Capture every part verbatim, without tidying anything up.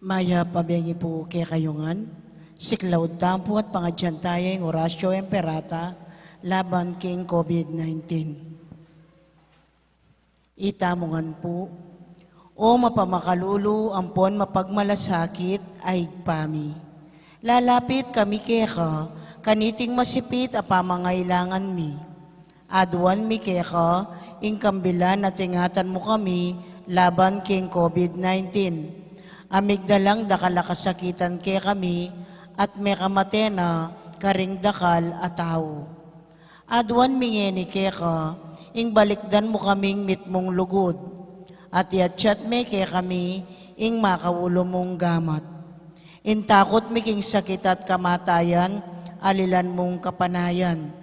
Mayap a bengi pu kekayu ngan. Siklaud tamu pu at pangadyan taya ing Oratio Imperata laban king COVID nineteen. Itamu ngan pu. O mapamakalulu ampon mapagmalasakit a Ibpa mi, lalapit kami keka kaniting masipit a pamangailangan mi. Aduan mi keka ing kambilan at ingatan mu kami laban king COVID nineteen. A migdalang dakal a kasakitan kekami at mekamate na karing dakal a tau. Aduan mi ngeni keka ing balikdan mu kaming mitmung lugud, at iatsat me kekami ing makaulu mung gamat. Ing takut mi king sakit at kamatayan, alilan mung kapanayan.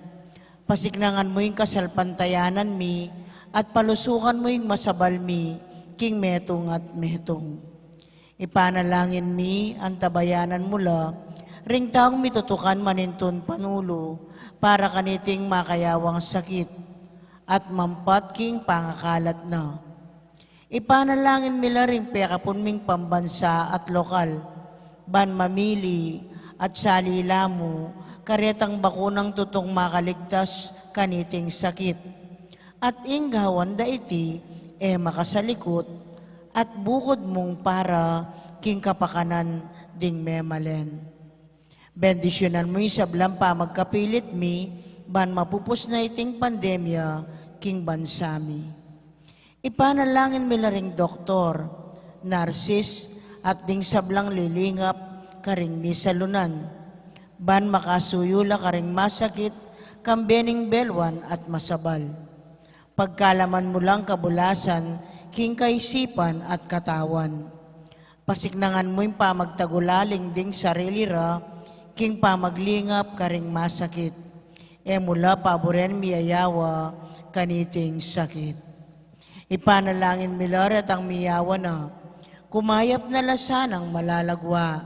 Pasiknangan mu ing kasalpantayanan mi, at palusukan mu ing masabal mi king metung at metung. Ipanalangin mi, antabayanan mu la ring taung mitutukan manintun panulu para kaniting makayawang sakit at mampat king pangakalat na. Ipanalangin mi la ring pekapun ming pambansa at lokal, ban mamili at salila mu karetang bakunang tutung makaligtas kaniting sakit. At ing gawan da iti e makasalikut, at bukud mung para king kapakanan ding memalen. Bendisyunan mu ing sablang pamagkapilit mi, ban mapupus na iting pandemya king bansa mi. Ipanalangin mi la ring doktor, narsis, at ding sablang lilingap karing misalunan, ban makasuyu la karing masakit, kambe ning beluan at masabal. Pagkalaman mu lang kabulasan king kaisipan at katawan. Pasiknangan mu ing pamagtagulaling ding sarili ra king pamaglingap karing masakit. E mu la paburen miyayawa kaniting sakit. Ipanalangin mi la retang miyawa na, kumayap na la sanang malalagwa.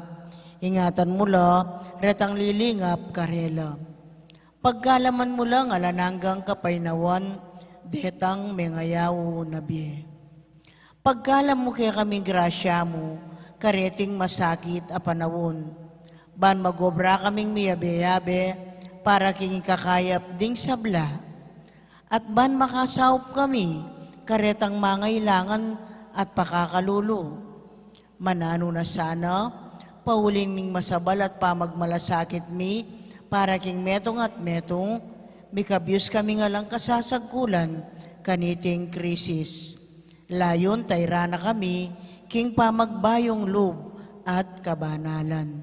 Ingatan mu la retang lilingap karela. Pagkalaman mu lang alang anggang kapaynawan detang mengayaw na bie. Pagkalam mu kekaming grasya mu kareting masakit a panaun, ban magobra kaming miyabe-yabe para king ikakayap ding sabla, at ban makasaup kami karetang mangailangan at pakakalulu. Mananu na sana, pauli ning masabal at pamagmalasakit mi para king metung at metung, mikabyus kaming alang kasasagkulan kaniting krisis. Layun tayran na kami king pamagbayung lub at kabanalan.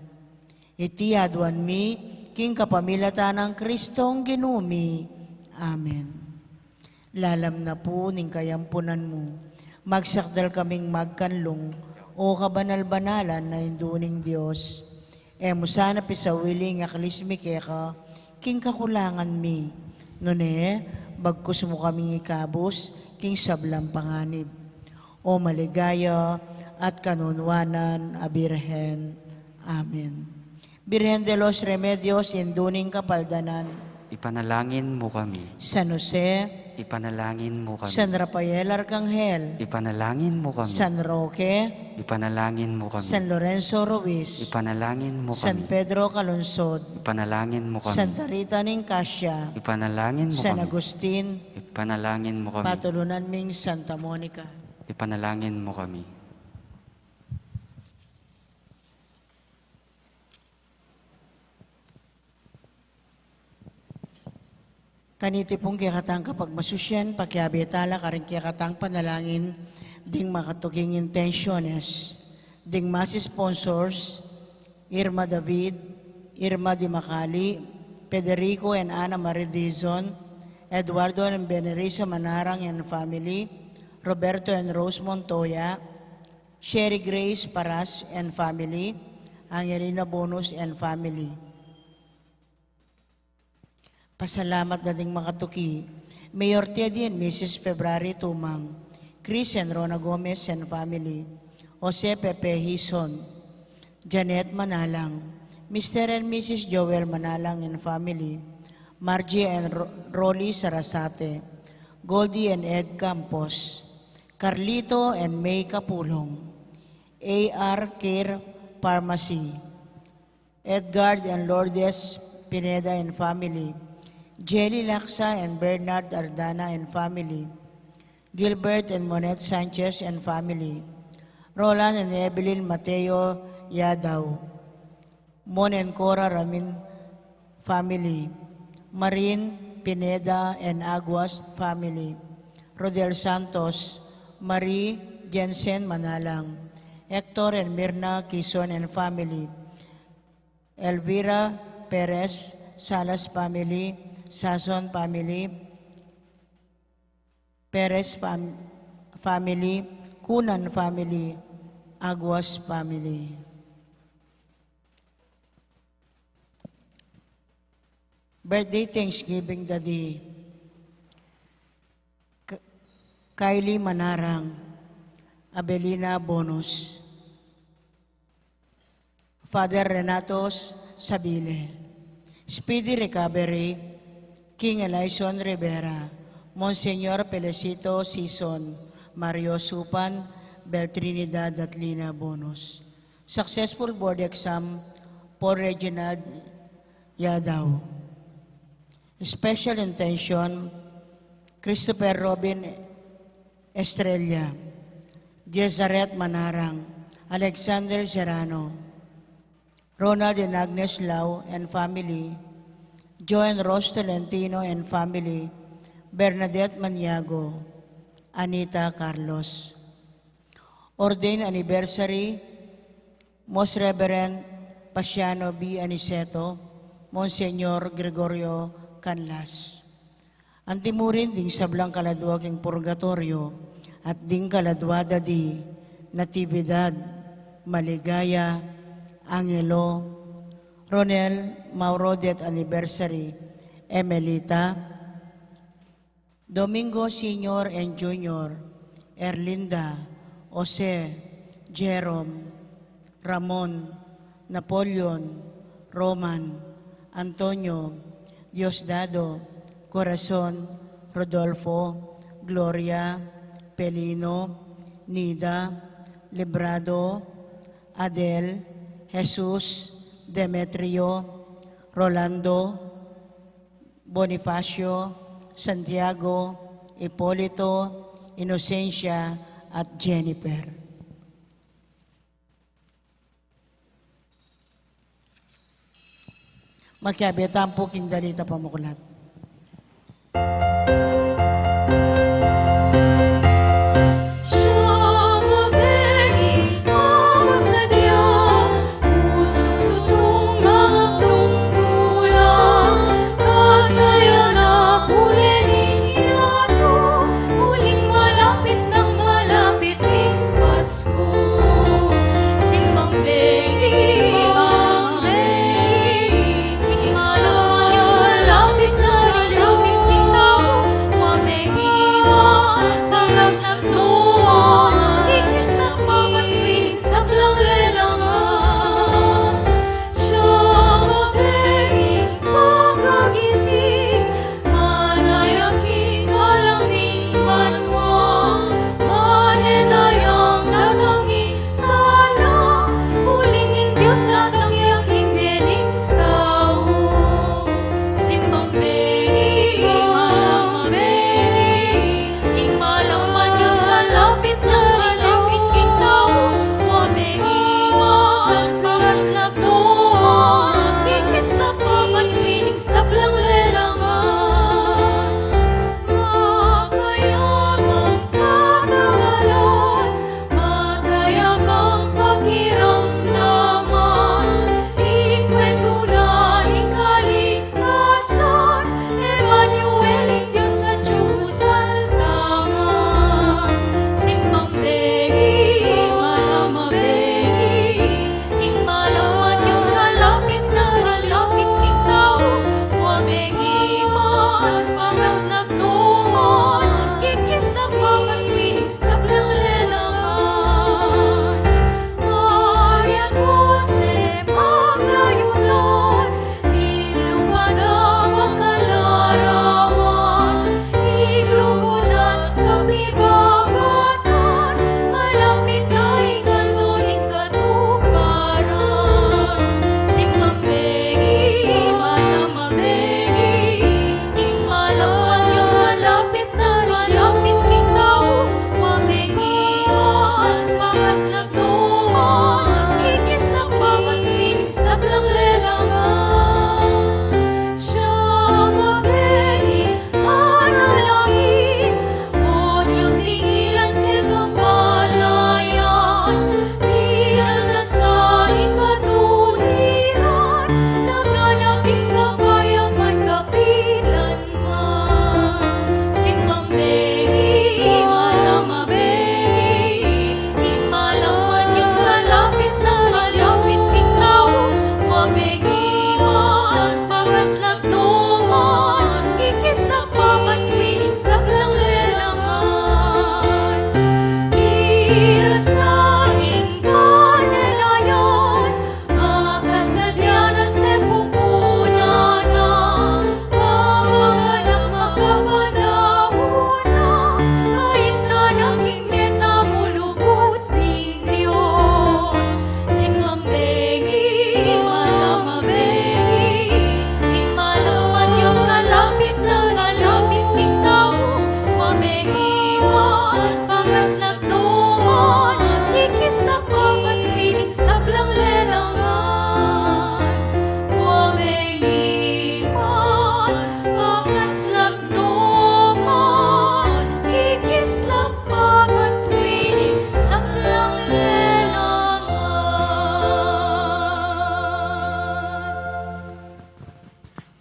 Iti aduan mi king kapamilatan nang Kristong Ginu mi. Amen. Lalam na pu ning kayampunan mu, magsakdal kaming magkanlung, o kabanal-banalan a Indu ning Dios. E mu sana pisawili ing aklis mi keka king kakulangan mi, nune bagkus mu kaming ikabus king sablang panganib. O maligaya at kanunuanan a Birhen. Amen. Birhen de los Remedios, Indu ning Kapaldanan. Ipanalangin mu kami. San Jose. Ipanalangin mu kami. San Rafael Arcangel. Ipanalangin mu kami. San Roque. Ipanalangin mu kami. San Lorenzo Ruiz. Ipanalangin mu kami. San Pedro Calungsod. Ipanalangin mu kami. Santa Rita ning Cascia. Ipanalangin mu kami. San Agustin. Ipanalangin mu kami. Patulunan ming Santa Monica. Ipanalangin mu kami. Kaniti pung kekatang kapagmasusian, pakiabe tala karing kekatang panalangin ding makatuking intensiones. Ding mass sponsors, Irma David, Irma Di Macali, Federico and Ana Marie Dizon, Eduardo and Benerizo Manarang and family, Roberto and Rose Montoya, Sherry Grace Paras and family, Angelina Bonus and family. Pasalamat da ding makatuki, Mayor Teddy and Missus February Tumang, Chris and Rona Gomez and family, Jose Pepe Hison, Janet Manalang, Mister and Missus Joel Manalang and family, Margie and Ro-, Rolly Sarasate, Goldie and Ed Campos, Carlito and May Capulong, A R Care Pharmacy. Edgard and Lourdes Pineda and family, Jelly Laksa and Bernard Ardana and family, Gilbert and Monette Sanchez and family, Roland and Evelyn Mateo Yadaw, Mon and Cora Ramin family, Marin Pineda and Aguas family, Rodel Santos, Marie Jensen Manalang, Hector and Mirna Quizon and family, Elvira Perez Salas family, Sazon family, Perez fam-, family, Cunan family, Aguas family. Birthday Thanksgiving, Daddy. K-, Kylie Manarang, Abelina Bonus, Father Renato Sabile. Speedy recovery, King Elison Rivera, Monsignor Felicito Sison, Mario Supan, Bel Trinidad at Lina Bonus. Successful board exam, Paul Reginald Yadaw. Special intention, Christopher Robin Estrella, Jezaret Manarang, Alexander Serrano, Ronald and Agnes Lau and family, Joe and Rose Tolentino and family, Bernadette Maniago, Anita Carlos. Ordained anniversary, Most Reverend Pasiano B. Aniceto, Monsignor Gregorio Canlas. Antimurin ding sablang kaladua king purgatoryo, at ding kaladua da di Natividad, Maligaya, Angelo, Ronel, Mauro death anniversary, Emelita, Domingo Senior and Junior, Erlinda, Jose, Jerome, Ramon, Napoleon, Roman, Antonio, Diosdado, Corazon, Rodolfo, Gloria, Pelino, Nida, Librado, Adel, Jesus, Demetrio, Rolando, Bonifacio, Santiago, Hipolito, Inocencia, at Jennifer. Makiabe tamu pu king dalit a pamuklat.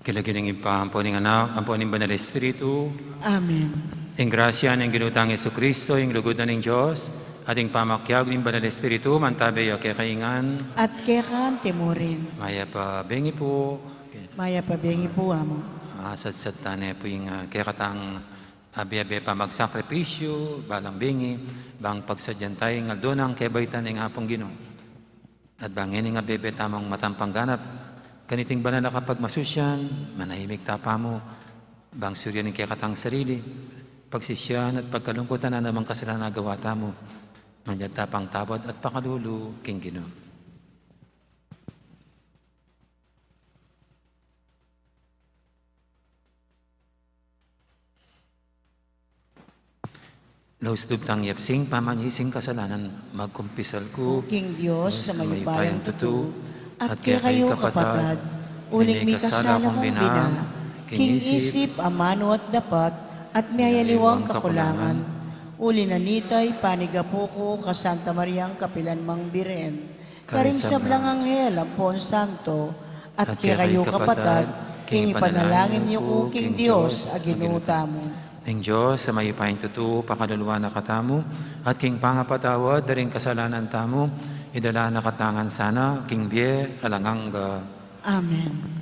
King lagyu ning Ibpa, ampo ning Anak, ampo ning Banal Espiritu. Amen. Ing grasya ning Ginu tang Jesucristo, ing lugud na ning Dios, at ing pamakiabe ning Banal Espiritu, mantabi ya kekayu ngan. At keka naman murin. Mayap a bengi pu. Mayap a bengi pu, Among. Ah, satsat tane pu ing, ah, kekatang abe-abe pamagsakripisyu, balang bengi, bang pagsadyan taya ing aldo nang kebaitan ning Apung Ginu. At bang ngeni ing abe-abe tamung matampang ganap kaniting banal a kapagmasusyan, manahimik ta pamu, bang suryan ing kekatang sarili, pagsisian at pagkalungkutan a namang kasalanan a gawa tamu, manyawad ta pang tawad at pakalulu king Ginu. Laus lub tang yapsing pamanyising kasalanan, magkumpisal ku king Dios a mayupayang tutu, at kekayu kapatad, uling mikasala kung bina, king isip, amanu at dapat, at miyaliwang kakulangan. Uli na nita, ipanigapu ku kang Santa Mariang kapilan mang Birhen, karing sablang anghel ampon santo, at kekayu kapatad, king ipanalangin yu ku king Dios a Ginu tamu. Ing Dios a mayupayang tutu, pakaluluan na katamu, at king pangapatawad da ring kasalanan tamu, idala na katamu ngan sana king bie alang angga. Amen.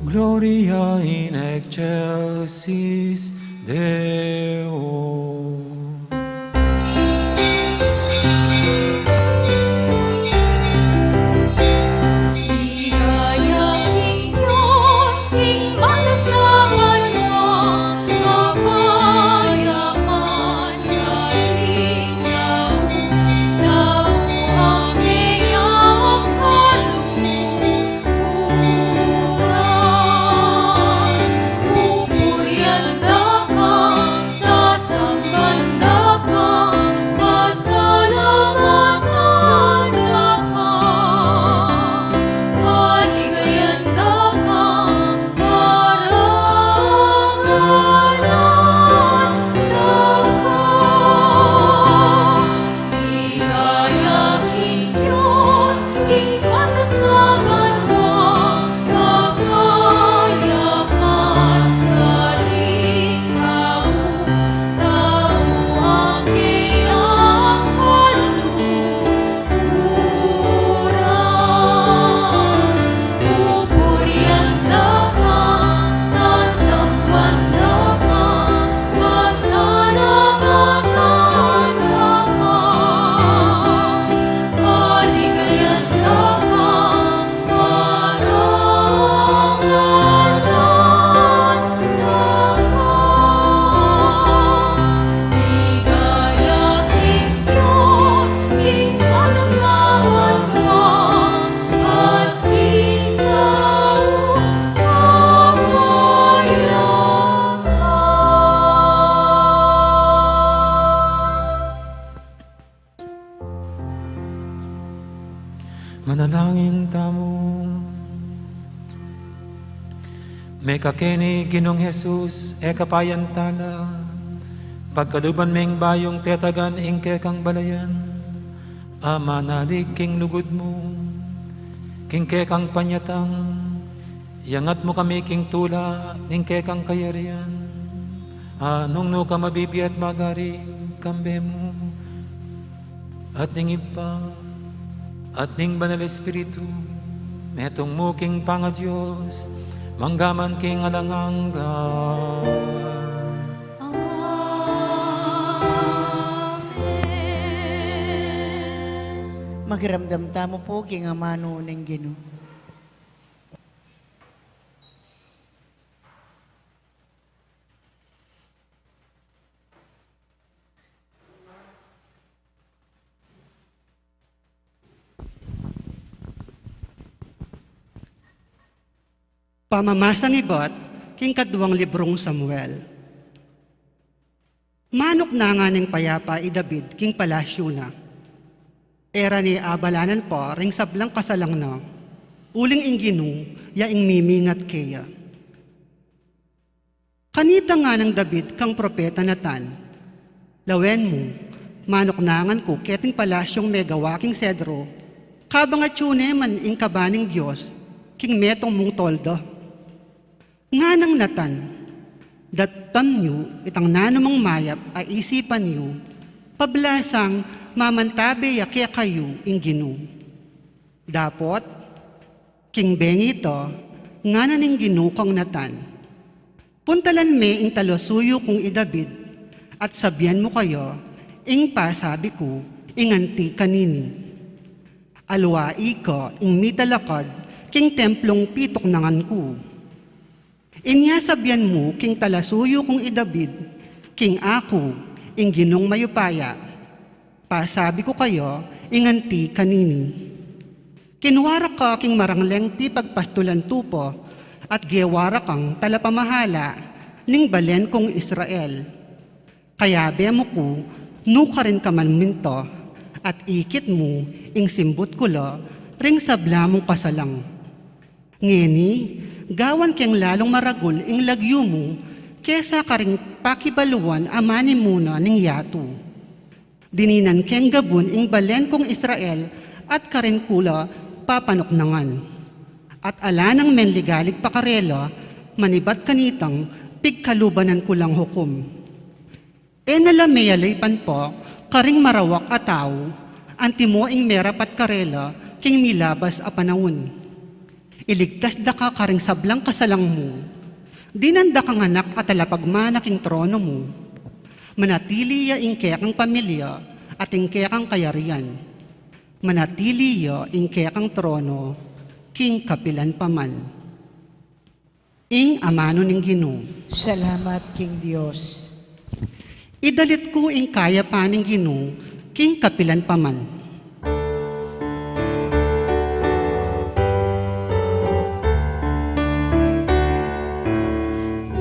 Gloria in excelsis Deo. Manalangin tamu. Mekakeni Ginung Jesus, e ka pa yantala, pagkaluban meng bayung tetagan ing kekang balayan, a manalig king lugud mu, king kekang panyatang, iyangat mu kami king tula ning kekang kayarian, a nung nu ka mabibie at magari kambe mu, at ning Ibpa, at ning Banal Espiritu, metung mu king pangaDios, mangga man king alang angga. Amen. Makiramdam tamu pu king amanu ning Ginu. Pamamasang ibat king kaduang librung Samuel. Manuknangan ning payapa i David king palasyu na. E ra ne abalanan pa ring sablang kasalang na, uling ing Ginu ya ing mimingat keya. Kanita nganang David kang propeta Natan, "Lawen mu, manuknangan ku keting palasyung megawa king sedro, kabang atyu ne man ing kaba ning Dios king metung mung tolda." Nganang Natan, "Daptan yu itang nanumang mayap a isipan yu, pablasang mamantabe ya kekayu ing Ginu." Dapot, king bengi ita, ngana ning Ginu kang Natan, "Puntalan me ing talasuyu kung i David, at sabian mu kaya ing pasabi ku ing anti kanini. Alwai ka ing mitalakad king templung pituknangan ku. Inya sabian mu king talasuyu kung i David, king aku, ing Ginung mayupaya, pasabi ku kaya ing anti kanini. Kinwa ra ka king marangleng pipagpastulan tupa, at gewa ra kang talapamahala ning balen kung Israel. Kayabe mu ku nu karin ka man minta, at ikit mu ing simbut ku la ring sabla mung kasalang. Ngeni, gawan keng lalung maragul ing lagyu mu kesa karing pakibaluan a manimuna ning yatu. Dininan keng gabun ing balen kung Israel, at karin ku la papanuknangan. At ala nang menligalig pa karela manibat kanitang pigkalubanan ku lang hukum. E na la meyalipan pa karing marawak a tau, antimo ing merapat karela king milabas a panaun. Iligtas da ka karing sablang kasalang mu. Dinan da kang anak a talapagmana king trono mu. Manatili ya ing kekang pamilya at ing kekang kayarian. Manatili ya ing kekang trono king kapilan pa man." Ing amanu ning Ginu. Salamat king Dios. Idalit ku ing kayapan ning Ginu king kapilan pa man.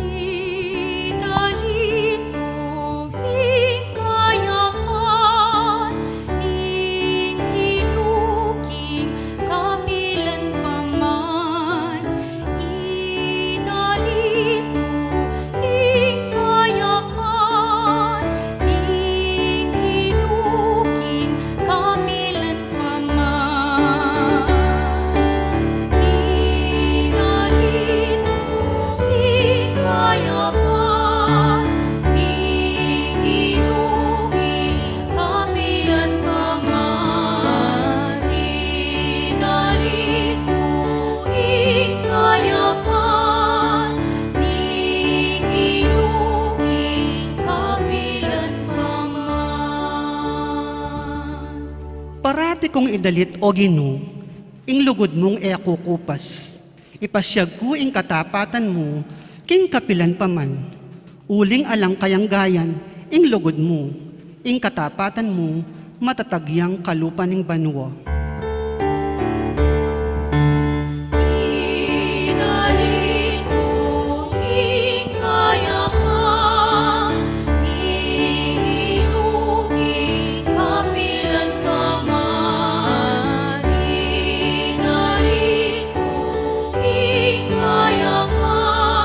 Idalit ku ing kayapan ning Ginu king kapilan pa man. Idalit ku ing kayapan ning Ginu king kapilan pa man. Idalit ku ing kayapan ning Ginu king kapilan pa man. Idalit ku ing kayapan ning Ginu king kapilan pa man. Parati kung idalit, O Ginu, ing lugud mung e kukupas. Ipasyag ku ing katapatan mu king kapilan pa man. Uling alang kayanggayan ing lugud mu, ing katapatan mu matatag yang kalupa ning banua. Idalit ku ing kayapan ning Ginu king kapilan pa man. Idalit ku ing kayapan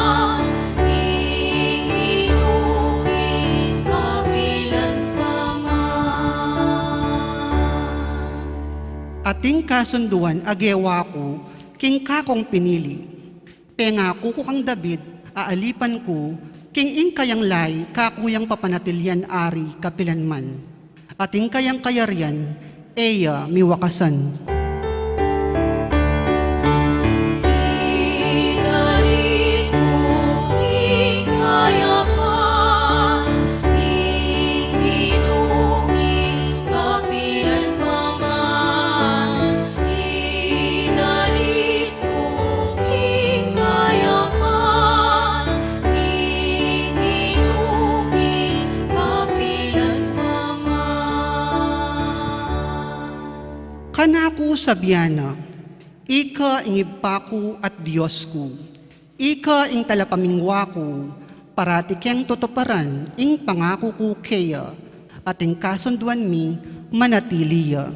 Ating kasunduan a gewa ku king kakung pinili. Pengaku ku kang David, aalipan ku, king ing kayang lay kaku yang papanatilian ari kapilanman. At ing kayang kayarian, e ya miwakasan. Kanaku sabian na, Ika ing Ibpa ku at Dios ku, ika ing talapamingwa ku, parati keng tutuparan ing pangaku ku keya, at ing kasunduan mi manatili ya.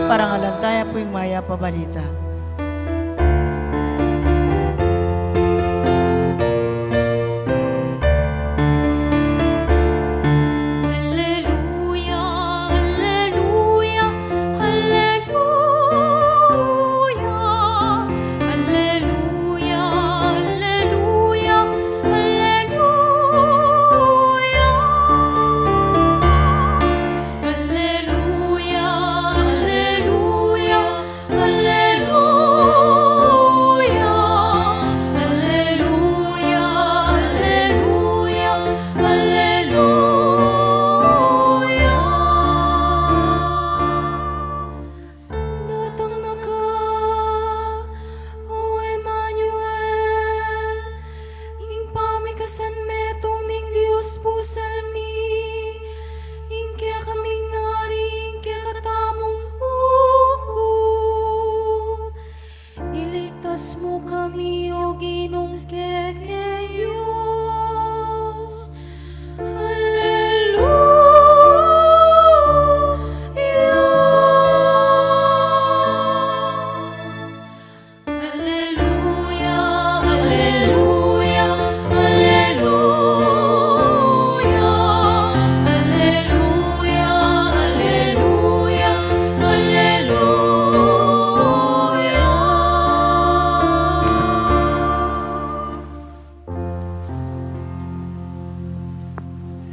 Parangalan taya pu ing Mayap a Balita. Alleluia, alleluia, alleluia. Alleluia, alleluia, alleluia. Alleluia, alleluia, alleluia. Alleluia, alleluia, alleluia. Datang na ka, o Emmanuel, ing pamikasan metung ning Dios pusal mi, ing kekaming Ari, ing kekatamung ukum. Iligtas mu kami, o Ginung kekeng Dios. Alleluia. Alleluia, alleluia, alleluia. Alleluia, alleluia, alleluia.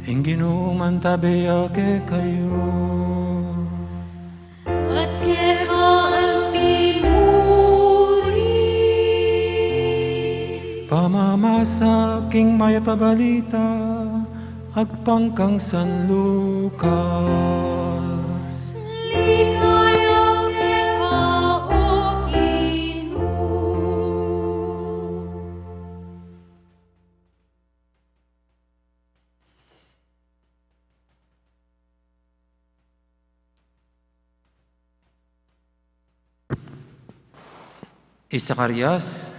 Ing Ginu mantabe ya kekayu. At keka anti mu rin. Pamamasa king Mayap a Balita agpang kang San Lucas. Ligaya keka, o Ginu. I Zacarias,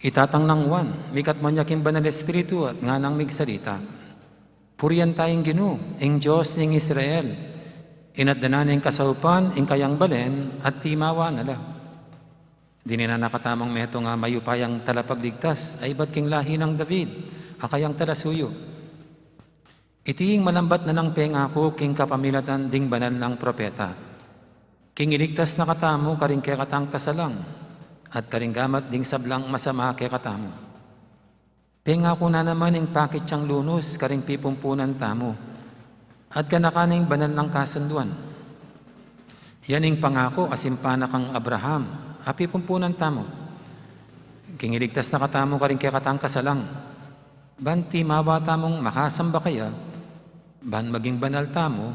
itatang nang Juan, mikatmu na king Banal Espiritu at nganang migsalita. Purian taya ing Ginu, ing Dios ning Israel. Inatdan na ning kasaupan ing kayang balen at timawa na la. Dininan na katamung metung a mayupayang talapagligtas a ibat king lahi nang David a kayang talasuyu. Iti ing malambat na nang pengaku king kapamilatan ding banal nang propeta, king iligtas na katamu karing kekatang kasalang at karing gamat ding sablang masama kekatamu. Pengaku na naman ing pakit yang lunus karing pipumpunan tamu at kanakan ing banal nang kasunduan. Yan ing pangaku a simpan na kang Abraham a pipumpunan tamu. King iligtas na katamu karing kekatang kasalang, ban timawa tamung makasamba kaya, ban maging banal tamu,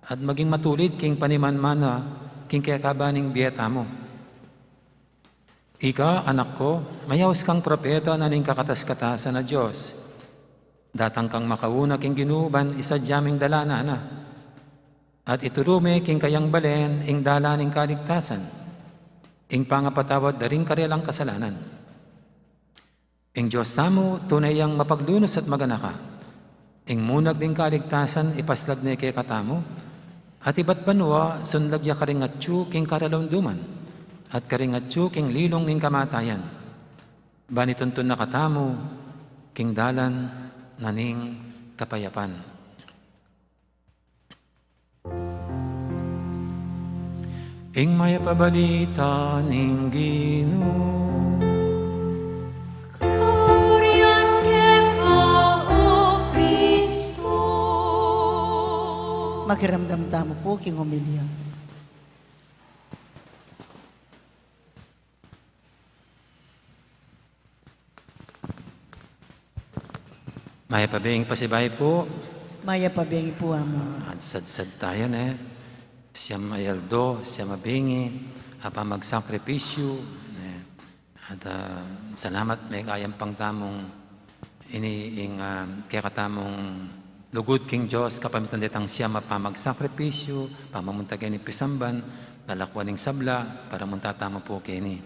at maging matulid king panimanmana king kekabaning bie tamu. Ika, anak ku, mayaus kang propeta na ning kakatas-katasan a Dios. Datang kang makauna king Ginu ban isadya ming dalanan na. At ituru me king kayang balen ing dalan ning kaligtasan, ing pangapatawad da ring karelang kasalanan. Ing Dios tamu, tune yang mapaglunus at maganaka. Ing munag ning kaligtasan, ipaslag ne kekatamu, at ibat banua, sunlag ya karing atyu king karalumduman, at karing atyu king lilung ning kamatayan. Ban ituntun na katamu king dalan na ning kapayapan. Ing mayap a balita ning Ginu. Gloria keka, O Kristo. Makiramdam tamu pu king homilya. Mayap a beng pasibayu pu. Mayap a beng pu, Among. At sadsad tayu, ne. Siyam a aldo, siyam a bengi, a pamagsakripisyu, ne. At, ah, salamat, megayampang tamung ini ing, ah, kekatamung lugud king Dios, kapamilatan detang siyam a pamagsakripisyu, pamamunta keni pisamban, lalakuan ing sabla, para munta tamu pu keni.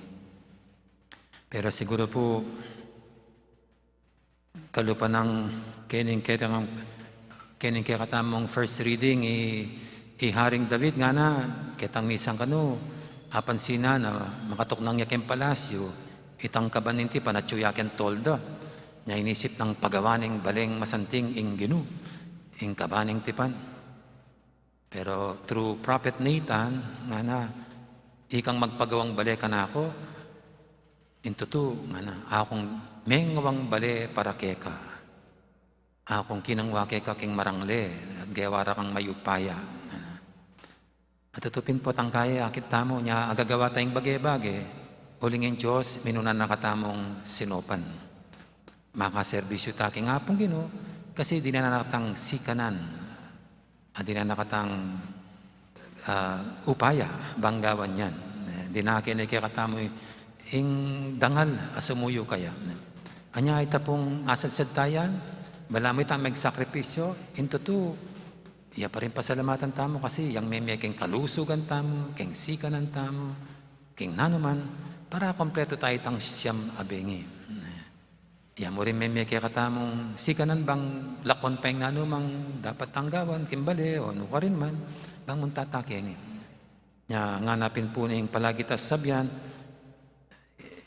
Pero siguru pu, kalupa nang kening, kening, kening kekatamung first reading, i, i Haring David ngana, ketang misang kanu, apansinan na makatuknang ya keng palasyu, itang kaban ning tipan atyu ya keng tolda. Nya inisip nang pagawan ning baleng masanting ing Ginu, ing kaban ning tipan. Pero through Prophet Nathan, ngana, ikang magpagawang bale kanaku, ing tutu, ngana, aku ing mengawang bale para keka. Aku ing kinangwa keka king marangle, at gewa ra kang mayupaya, ngana. At tutu pin pu tangkaya, akit tamu, nya agagawa tayang bage-bage, uling ing Dios, minuna na katamung sinupan. Makaserbisyu ta king Apung Ginu, kasi dinan na katang sikanan, a dinan na katang, ah, upaya, bang gawan yan. Eh, dinan na keni kekatamu ing dangal a sumuyu kaya. Anya ita pung asadsad ta yan, balamu ita magsakripisyu, ing tutu, ya pa rin pasalamatan tamu kasi yang meme keng kalusugan tamu, keng sikanan tamu, keng nanuman, para kompletu tamu itang siyam a bengi. Ya mu rin meme kekatamung sikanan bang lakwan pa ing nanumang dapat tang gawan, king bale, o nukarin man, bang munta ta keni. Ya, ngana pin pu ning palagi ta sabian,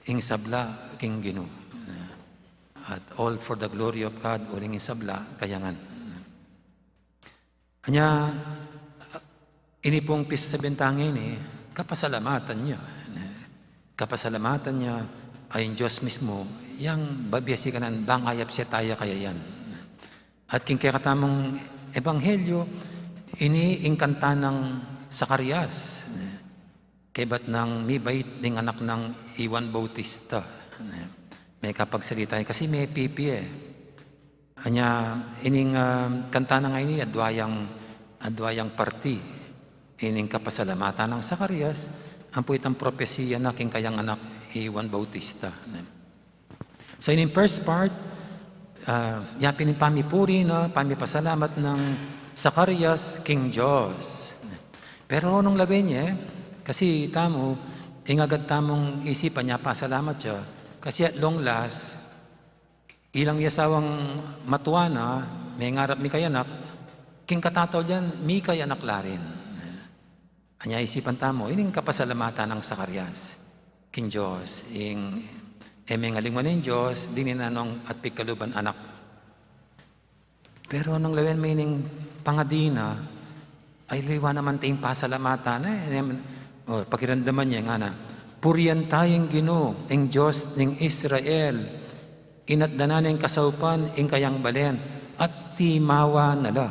ing sabla king Ginu. At all for the glory of God, uling ing sabla kaya ngan. Anya, ini pung pisasabian ta ngeni, kapasalamatan ya. Kapasalamatan ya, ay ing Dios mismu, yang babie sikanan bang ayap siya taya kaya yan. At king kekatamung ebanghelyo, ini ing kanta nang Zacarias. Kaybat nang mibait ning anak nang Juan Bautista. Mekapagsalita ya kasi mepipi e. Anya, ining, ah, kanta na ngeni, adwa yang, adwa yang parti. Ining kapasalamatan nang Zacarias, ampo itang propesiya na king kayang anak i Juan Bautista. So, ining first part, ah, yapin ing pamipuri na, pamipasalamat nang Zacarias king Dios. Pero nung lawen ye, kasi tamu, ing agad tamung isipan ya pasalamat ya, kasi at long last, ilang i asawang matua na, mengarap mikayanak, king katataulian, mikayanak la rin. Anya isipan tamu, ining kapasalamatan nang Zacarias king Dios, ing e mengalingwan ning Dios, dinan na nung at pigkaluban anak. Pero nung lawen me ining pangadi na, ay liwa naman ta ing pasalamatan na, e, o, pakiramdaman ye, ngana, purian ta ya ing Ginu, ing Dios ning Israel, inatdan na ning kasaupan ing kayang balen, at timawa na la.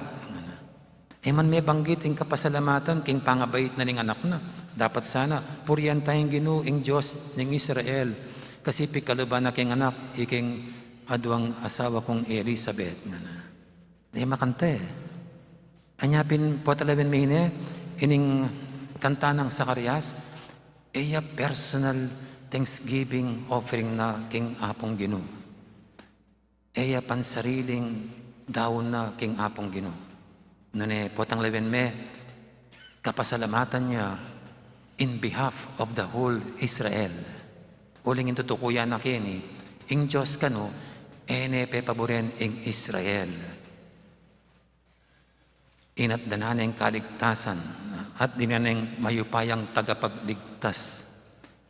E man mebanggit ing kapasalamatan king pangabait na ning anak na. Dapat sana, purian ta ya ing Ginu, ing Dios ning Israel. Kasi pikaluban na king anak, iking aduang asawa kung Elizabeth, ngana. E makanta e. Anya pin potang lawen me ine, ining kanta nang Zacarias, e ya personal thanksgiving offering na king Apung Ginu. E ya pansariling daun na king Apung Ginu. Nune potang lawen me, kapasalamatan ya in behalf of the whole Israel. Uling ing tutuku ya na keni, ing Dios kanu, e ne pepaburen ing Israel. Inatdan na neng kaligtasan, at dinan neng mayupayang tagapagligtas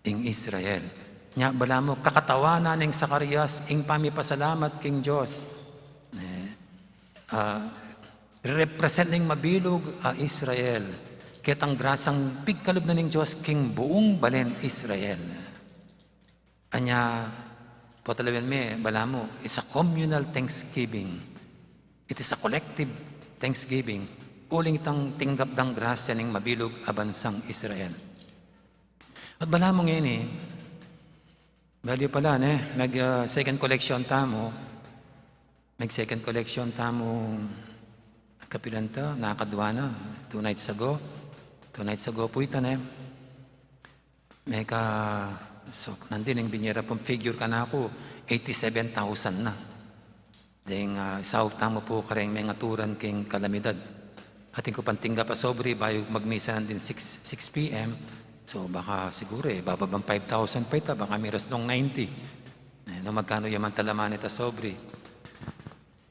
ing Israel. Nya balamu, kakatawanan neng Zacarias ing pamipasalamat king Dios. Eh, ah, represent neng mabilug a Israel. Ketang grasyang pigkalub na ning Dios king buung balen Israel. Anya, potang lawen me, balamu, it's a communal thanksgiving. It is a collective thanksgiving. Uling itang tinggap dang grasya ning mabilug a bansang Israel. At balamu ngeni, bali pala, ne, nag, ah, second collection tamu, Nag second collection tamu, kapilan ta, nakadwa na, two nights ago. Two nights ago pu ita, ne. Meka, so, nandin ing binie ra pung figure kanaku, eighty-seven thousand na. Deng, ah, isaup tamu pu kareng mengaturan king kalamidad. Atin ku pang tinggap a sobre, bayu magmisa nandin six, six P M. So, baka siguru, e, bababang five thousand pa ita, baka miras nung ninety. E, nung magkanu ya man talaman ita sobre.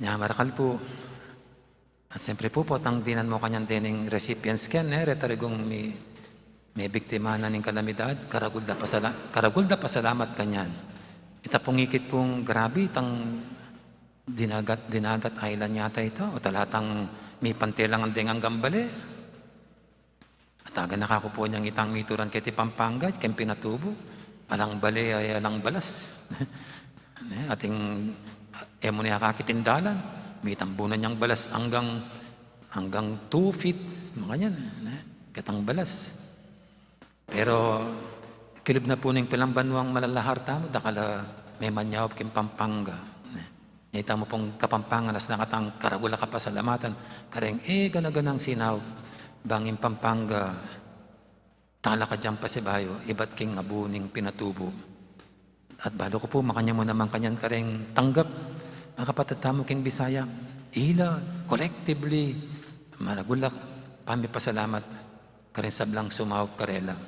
Nya, marakal pu. At siyempre pu, potang dinan mu kanyan dening recipients ken, e, reta rigung mi, mibiktima na ning kalamidad, karagul da pasala-, karagul da pasalamat kanyan. Ita pung ikit pung grabe, itang Dinagat, Dinagat Island yata ita, o talatang mipantelangan deng anggang bale. At aganaka ku pu nyang itang mituran keti Pampanga, keng Pinatubo, alang bale ay alang balas. Ne, ating, e mu ne akakit ing dalan, mitambunan yang balas anggang, anggang two feet, makanyan, ne, ketang balas. Pero kilub na pu ning pilambanuang malalahar tamu, dakal a memanyaup king Pampanga. Nya itamu pung Kapampangan, atin na katang karagul a kapasalamatan kareng e gana-ganang sinaup, bang ing Pampanga talakad yang pasibayu ibat king abu ning Pinatubo. At balu ku pu, makanyan mu naman kanyan kareng tanggap a kapatad tamu king Bisaya. Ila, collectively, maragul a pamipasalamat kareng sablang sumaup karela.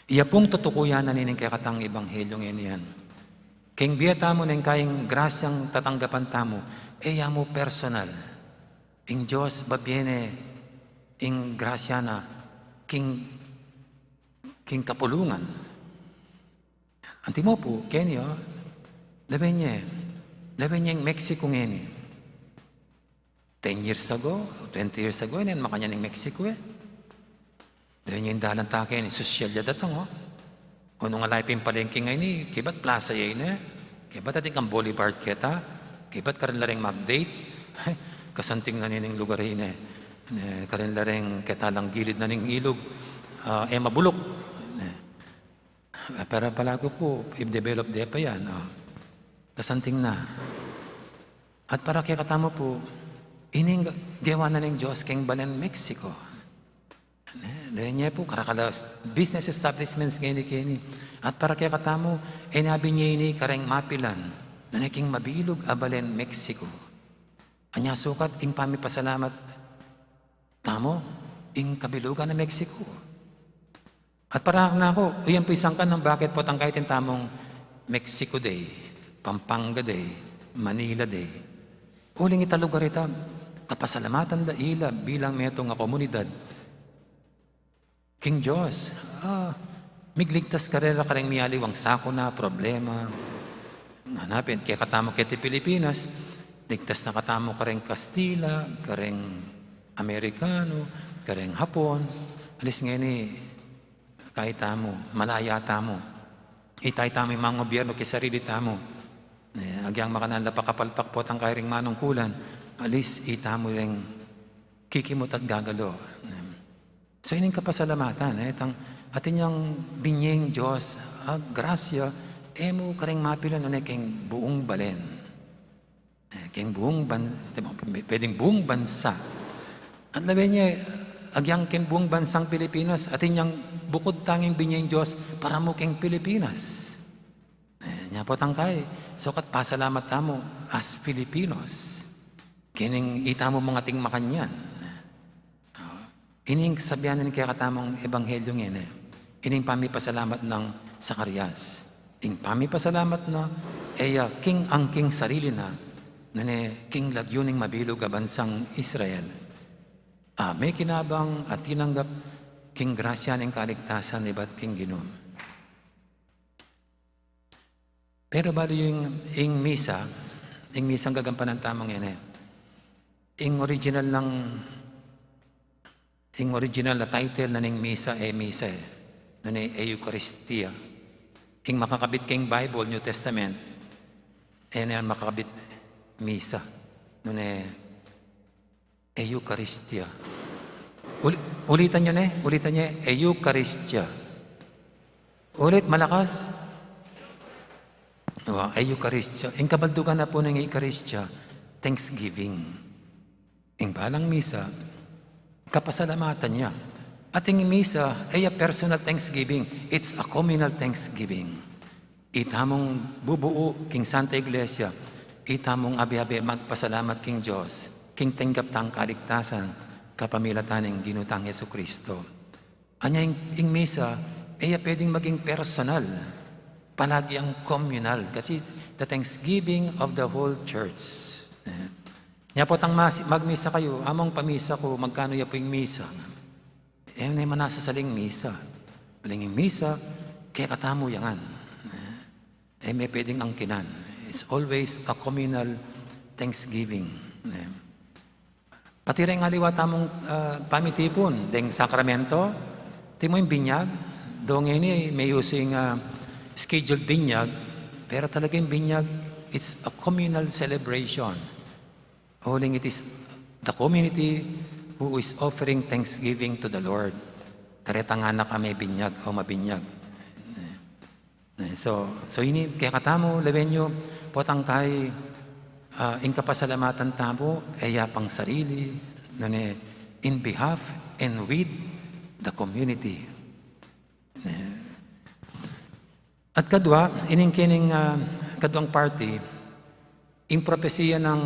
Iya pung tutuku ya na nining kekatang ebanghelyo ngeni yan. King bie tamu neng kaing grasyang tatanggapan tamu, e ya mu personal. Ing Dios babie ne ing grasya na king, king kapulungan. Antimo pu, keni, o, lawen ye, lawen yeng Mexico ngeni. Ten years ago, twenty years ago, e ne makanyan ing Mexico, e. Lawen ye ing dalan ta keni, sosyal ya datang, o. O nung ala pin palengke ngeni, kebat plaza ye ne, kebat atin kang boulevard keta, kebat karin la reng mag-date, kasanting na nining lugar ye ne, ne, karin la reng keta lang gilid na ning ilug, ah, e mabuluk, ne. Pero palagu pu, i-develop de pa yan, o. Kasanting na. At para kekatamu pu, ining gewa na ning Dios keng balen Mexico. Ne, lawen ye pu, karakal a business establishments ngeni keni. At para kekatamu, e na binye ini kareng mapilan, nune king mabilug a balen Mexico. Anya sukat ing pamipasalamat tamu, ing kabilugan na Mexico. At para kanaku, yan pu ing sangkan nung bakit potang kaiting tamung Mexico Day, Pampanga Day, Manila Day. Uling ita lugar ita, kapasalamatan da ila bilang metung a komunidad king Dios. Ah, migligtas karela kareng mialiwang sakuna, problema. Hanapin, kekatamu keti Pilipinas, ligtas na katamu kareng Kastila, kareng Amerikano, kareng Hapon, alis ngeni, kaitamu, malaya tamu. Ita, itamu ing manggobiernu king sarili tamu. E, agyang makananu la pakapalpak potang kairing manungkulan, alis itamu reng kikimut at gagalo. E. So, ining kapasalamatan, e, tang, atin yang binyeng Dios, ah, grasya, E mu kareng mapilan, nune keng buung balen. E, keng buung ban-, pwedeng buung bansa. At lawen ye, agyang keng buung bansang Pilipinas, atin yang bukud tanging binie ning Dios para mu keng Pilipinas. E, nya potang kai, sokat pasalamat tamu as Filipinos. Keng itamu mangating makanyan. Ining sabian ning kekatamung ebanghelyo ngeni, ining pamipasalamat nang Zacarias. Ing pamipasalamat na, e ya king angking sarili na, nune king lagyu ning mabilug a bansang Israel. A, mekinabang a tinanggap king grasya ning kaligtasan ibat king Ginu. Pero balu yu ing, ing misa, ing misang gagampanan tamu ngeni. Ing original nang, ing original na title na ning misa, e misa e. Nune Eukaristia. Ing makakabit keng Bible, New Testament, e na yan makakabit misa. Nune Eukaristia. Uli-, ulitan yu ne, ulitan yu, Eukaristia. Ulit, malakas. Wa, Eukaristia. Ing kabaldugan na pu ning Eukaristia, thanksgiving. Ing balang misa, kapasalamatan ya. At ing misa, e ya personal thanksgiving. It's a communal thanksgiving. Itamung bubuu king Santa Iglesia, itamung abe-abe magpasalamat king Dios, king tinggap tang kaligtasan, kapamilatan ning Ginu tang Jesucristo. Anya ing, ing misa, e ya pwedeng maging personal. Palagi yang communal. Kasi the thanksgiving of the whole church. E. Nya potang mas-, magmisa kayu, among pamisa ku, magkanu ya pu ing misa? E, ne manasa saling misa. Uling ing misa, kekatamu ya ngan. E, e me pwedeng angkinan. It's always a communal thanksgiving. E. Pati reng aliwa tamung, ah, pamitipun, deng sakramento, timu ing binyag, dong ini me usu ing, ah, scheduled binyag, pero talaga ing binyag, it's a communal celebration. Uling it is the community who is offering thanksgiving to the Lord. Karetang anak a me binyag o mabinyag. E, so, so ini, kekatamu, lawen yu, potang kai, ah, ing kapasalamatan tamu, e ya pang sarili, nune, in behalf and with the community. E, at kadua, ining kening, ah, kaduang parti, ing propesiya nang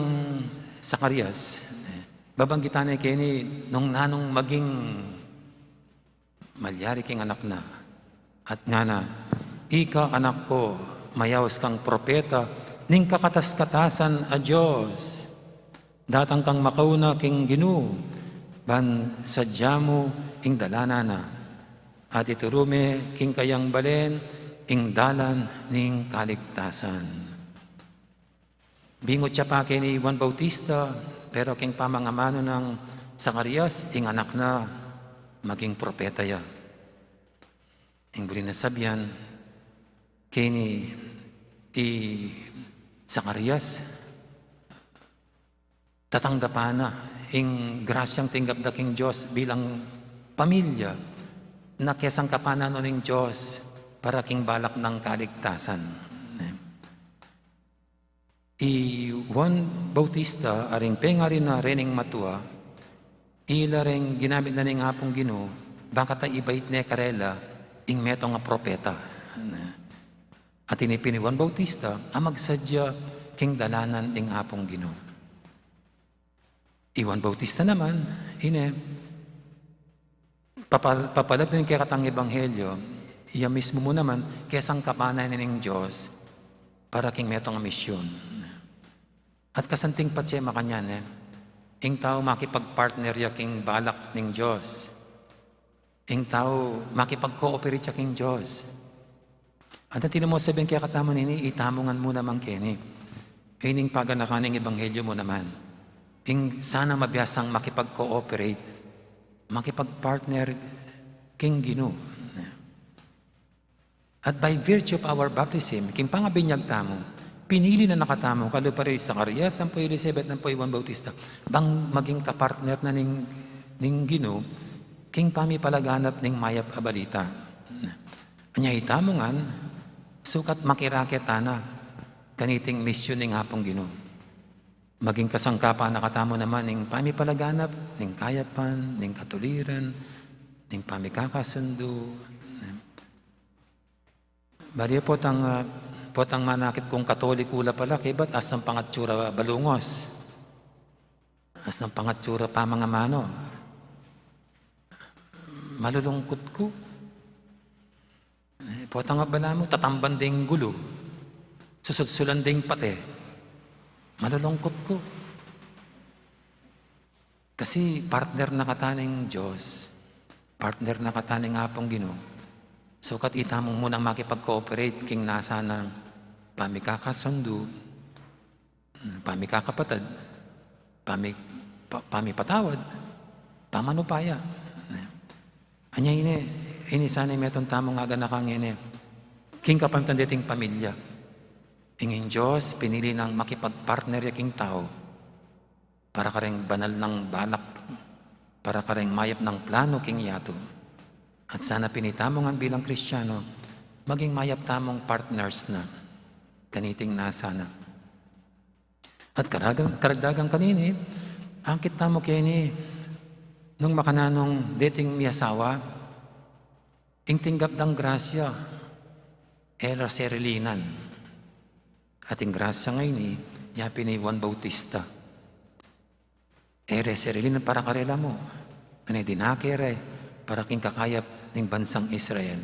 Zacarias, e, babanggitan ne keni nung nanung maging malyari king anak na. At ngana, "Ika, anak ku, mayaus kang propeta ning kakatas-katasan a Dios. Datang kang makauna king Ginu, ban sadya mu ing dalanan na, at ituru me king kayang balen ing dalan ning kaligtasan." Bingut ya pa keni Juan Bautista, pero king pamangamanu nang Zacarias, ing anak na maging propeta ya. Ing buri na sabian, keni i Zacarias, tatanggapan na ing grasyang tinggap da king Dios bilang pamilya na kesangkapan na no ning Dios para king balak nang kaligtasan. I Juan Bautista, aring pengari na rening matua, ila reng ginamit na ning Apung Ginu, bakanta ibait ne karela ing metung a propeta. At ini pin i Juan Bautista a magsadya king dalanan ning Apung Ginu. I Juan Bautista naman, ine, papal-, papalag ning kekatang ebanghelyo, iya mismu mu naman, kesangkapan na ning Dios para king metung a misyun. At kasanting patse makanyan, e, ing tau makipag-partner ya king balak ning Dios. Ing tau makipag-cooperate ya king Dios. At atin mu sabian kekatamu nini, itamu ngan mu naman keni. Ining paganakan ning ebanghelyo mu naman. Ing sana mabiasang makipag-cooperate, makipag-partner king Ginu. At by virtue of our baptism, king pangabinyag tamu, pinili na na katamu, kalupa ri Zacarias, ampo i Elizabeth, ampo i Juan Bautista, bang maging kapartner na ning, ning Ginu, king pamipalaganap ning mayap a balita. Anya itamu ngan, Sukat makirake tana kaniting misyon ning Apung Ginu. Maging kasangkapan na katamu naman ning pamipalaganap, ning kayapan, ning katuliran, ning pamikakasundu. Bali, potang, ah, potang manakit kung Katoliko la pala, kaybat asnang pangatsura balungos. Asnang pangatsura pamangamano. Malulungkut ku. Eh, potang abala mu, tatamban ding gulu. Susulsulan ding pate. Malulungkut ku. Kasi partner na kata ning Dios. Partner na kata ning Apung Ginu. Sukat ita mu munang makipag-cooperate king nasa nang pamikakasundu, pamikakapatad, pami-, pa-, pamipatawad, pamanupaya. Anya ini, ini sana metung tamung aganakan ini. King kapamilatan dating pamilya. Ing Dios, pinili nang makipag-partner ya king tau. Para kareng banal nang balak, para kareng mayap nang plano king yatu. At sana pinitamung bilang Kristiyano, maging mayap tamung partners na. Kaniting nasa na. At karagan-, karagdagan kanini, akit tamu keni, nung makananung dating miyasawa, ing tinggap dang grasya, e ra serilinan. At ing grasya ngeni, yapin i Juan Bautista. E re serilinan para karela mu. Ane dinake re, para king kakayap ning bansang Israel.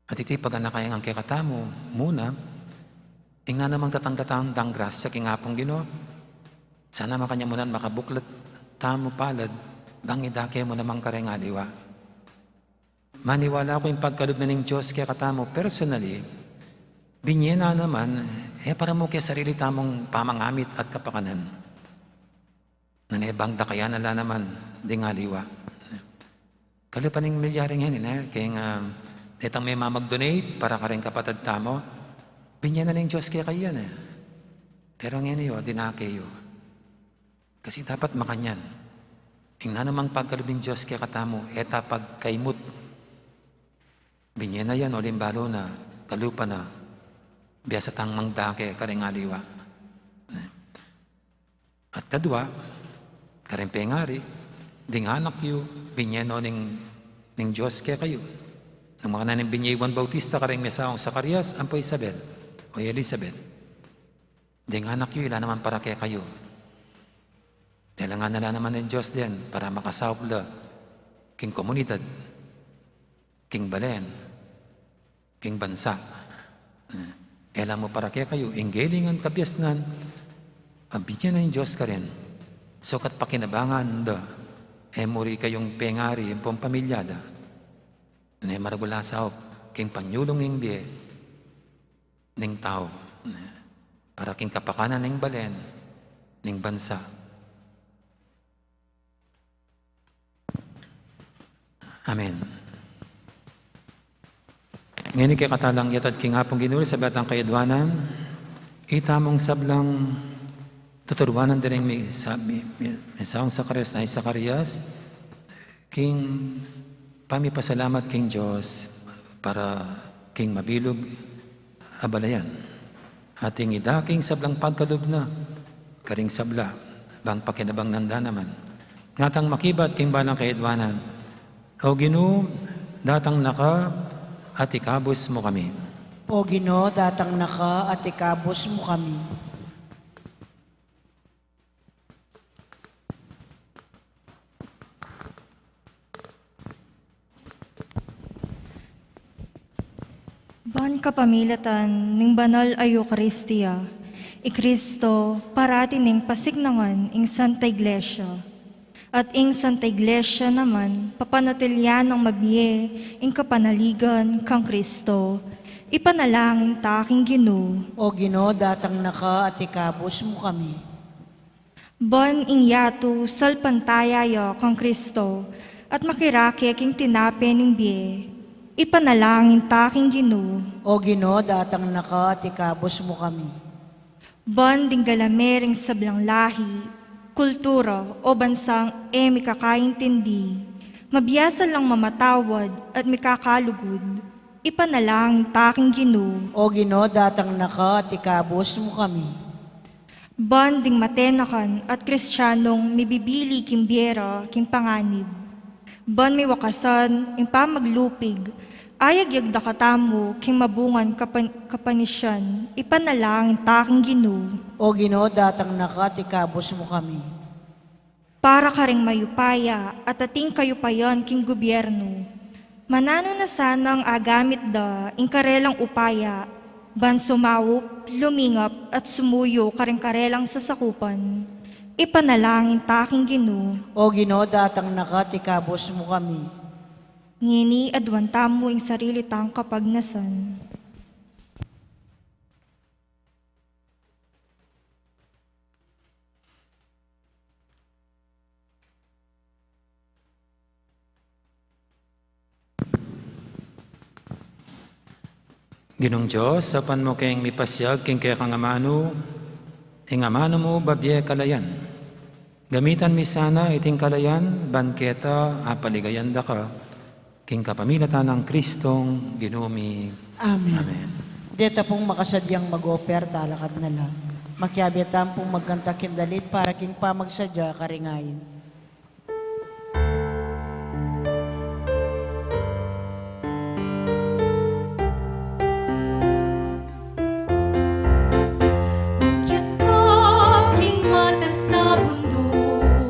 At iti paganaka yang kekatamu, muna, ing nanumang tatanggapan tang grasya king Apung Ginu, sana makanyan mu nan makabuklat tamu palad, bang idake mu naman kareng aliwa. Maniwala ku ing pagkalub na ning Dios kekatamu personally, binye na naman, e para mu ke sarili tamung pamangamit at kapakanan. Nune bang dakayan na la naman ding aliwa. Kalupa ning milyari ngeni, ne? Keng, ah, detang mema mag-donate para kareng kapatad tamu, binye na ning Dios kekayu yan, e. Pero ngeni, o, dinake yu. Kasi dapat makanyan. Ing nanumang pagkalub ning Dios kekatamu, e ta pagkaimut. Binye na yan, uling balu na, kalupa na, biasa tang mangdake kareng aliwa. At kadua, kareng pengari, ding anak yu, binye no ning, ning Dios kekayu. Nung makananu ning binye i Juan Bautista kareng miyasawang Zacarias ampo Isabel, o Elizabeth. Ding anak yu, ila naman para kekayu. Kailangan na la naman ning Dios den para makasaup la king komunidad, king balen, king bansa. E, e la mu para kekayu, ing gelingan kabiasnan, a binye na ning Dios karin. Sukat pakinabangan da, e mu ri kayung pengari, ampong pamilya da. Ne maragul a saup, king panyulung ning bie ning tau, ne, para king kapakanan ning balen, ning bansa. Amen. Ngeni kekatamu lang yatad king Apung Ginu, sablang kayadwanan, ita mung sablang tuturuanan da ring mi-, sa-, mi-, mi-, misawang Zacarias, na i Zacarias, king pamipasalamat king Dios para king mabilug a balayan. At ing ida king sablang pagkalub na karing sabla, bang pakinabang nanda naman. Ngatang makibat king balang kayadwanan, O Ginu, datang na ka at ikabus mu kami. O Ginu, datang na ka at ikabus mu kami. Ban kapamilatan ning banal a Eukaristia, i Kristo parati neng pasiknangan ing Santa Iglesia. At ing Santa Iglesia naman, papanatilian nang mabie ing kapanaligan kang Kristo. Ipanalangin ta king Ginu. O Ginu, datang na ka at ikabus mu kami. Ban ing yatu salpantaya ya kang Kristo, at makirake king tinape ning bie. Ipanalangin ta king Ginu. O Ginu, datang na ka at ikabus mu kami. Ban ding galame ring sablang lahi, kultura, o bansang e mikakaintindi, mabiasa lang mamatawad at mikakalugud. Ipanalangin ta king Ginu. O Ginu, datang na ka at ikabus mu kami. Ban ding matenakan at Kristianong mibibili king bie ra king panganib, ban miwakasan ing pamaglupig, ayagyag da katamu king mabungan kapan-, kapanisian, ipanalangin ta king Ginu. O Ginu, datang na ka at ikabus mu kami. Para karing mayupaya at ating kayupayan king gubyernu, mananu na sanang agamit da ing karelang upaya ban sumaup, lumingap, at sumuyu karing karelang sasakupan. Ipanalangin ta king Ginu. O Ginu, datang na ka at ikabus mu kami. Ngeni aduan tamu ing sarili tang kapagnasan. Ginung Dios, saupan mu keng mipasiag king kekang amanu, ing amanu mu babie kalayan. Gamitan mi sana iting kalayan, ban keta apaligayan da ka, king kapamilatan nang Kristong Ginu mi. Amen. Amen. Deta pung makasadyang mag-offer, talakad na la. Makiabe tamu pung magkanta king dalit para king pamagsadya karing ain. Akyat ka king matas a bunduk,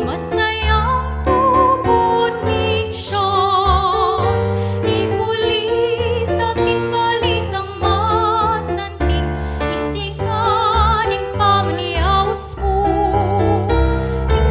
masayang tubud ning Sion, ikulis king balitang masanting, isikan ing pamaniaus mu, ing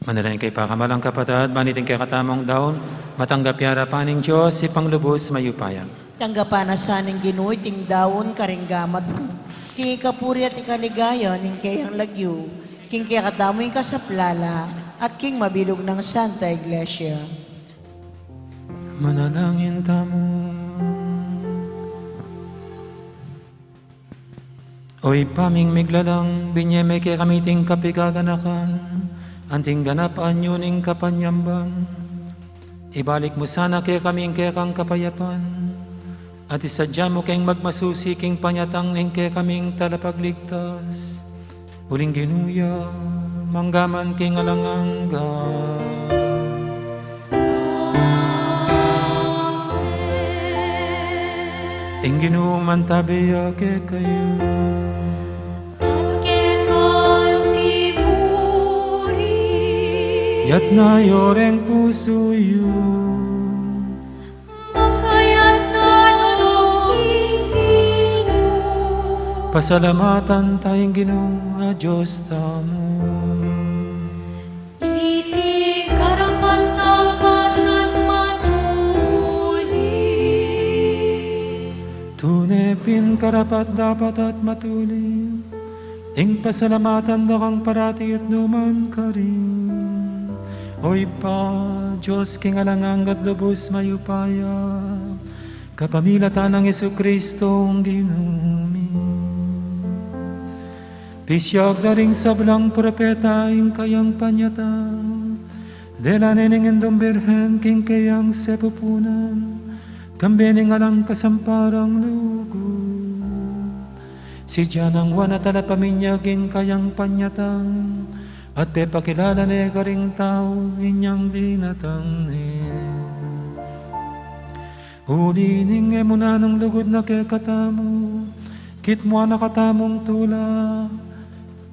Manalangin kayu pakamalan kung kapatad, ban iting kekatamung daun matanggap ya arapan ning Dios, Ibpang lubus mayupaya. Tanggapan na sa ning Ginu iting daun karing gamat mu, king ikapuri at ikaligaya ning keyang lagyu, king kekatamung kasaplalan, at king mabilug nang Santa Iglesia. Manalangin tamu. O Ibpa ming miglalang, binye me kekami iting kapigaganakan, anting ganap a anyu ning kapanyamban. Ibalik mu sana kekami ing kekang kapayapan, at isadya mu keng magmasusi king panyatang ning kekaming Talapagligtas. Uling Ginu ya, mangga man king alang angga. Amen. Ing Ginu mantabe ya kekayu. At keka mu rin. Itas yu reng pusu yu. Makaitas na king Ginu. Pasalamatan taya ing Ginu a Dios tamu. Iti karapat-dapat at matulid. Tune pin karapat-dapat at matulid ing pasalamatan da kang parati at nukarin man. O Ibpa, Dios king alang angga at lubus mayupaya, kapamilatan nang Jesucristo ing Ginu mi. Pisiag da ring sablang propeta ing kayang panyatang, dela ne ning Indung Birhen king keyang sepupunan, kambe ning alang kasamparang lugud. Sidya nang Juan a talapaminyag ing kayang panyatang, at pepakilala ne karing tau inyang dinatang ne. Uli ning e mu na nung lugud na kekatamu, kitmuan na katamung tula,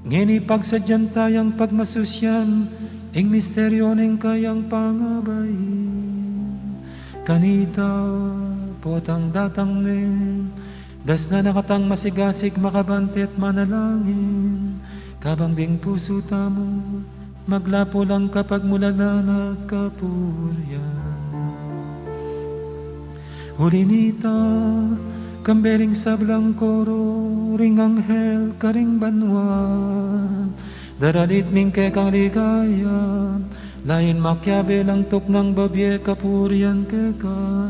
ngeni pagsadyan tayang pagmasusian ing misteryu ning kayang pangabain. Kanita, potang datang ne, dasnan na katang masigasig, makabantang manalangin, kabang ding pusu tamu maglapu lang kapagmulalan at kapurian. Uli nita, kambe ring sablang koro ring anghel karing banua, daralit mi ing kekang ligaya, lain makiabe lang tuknang bibie kapurian keka,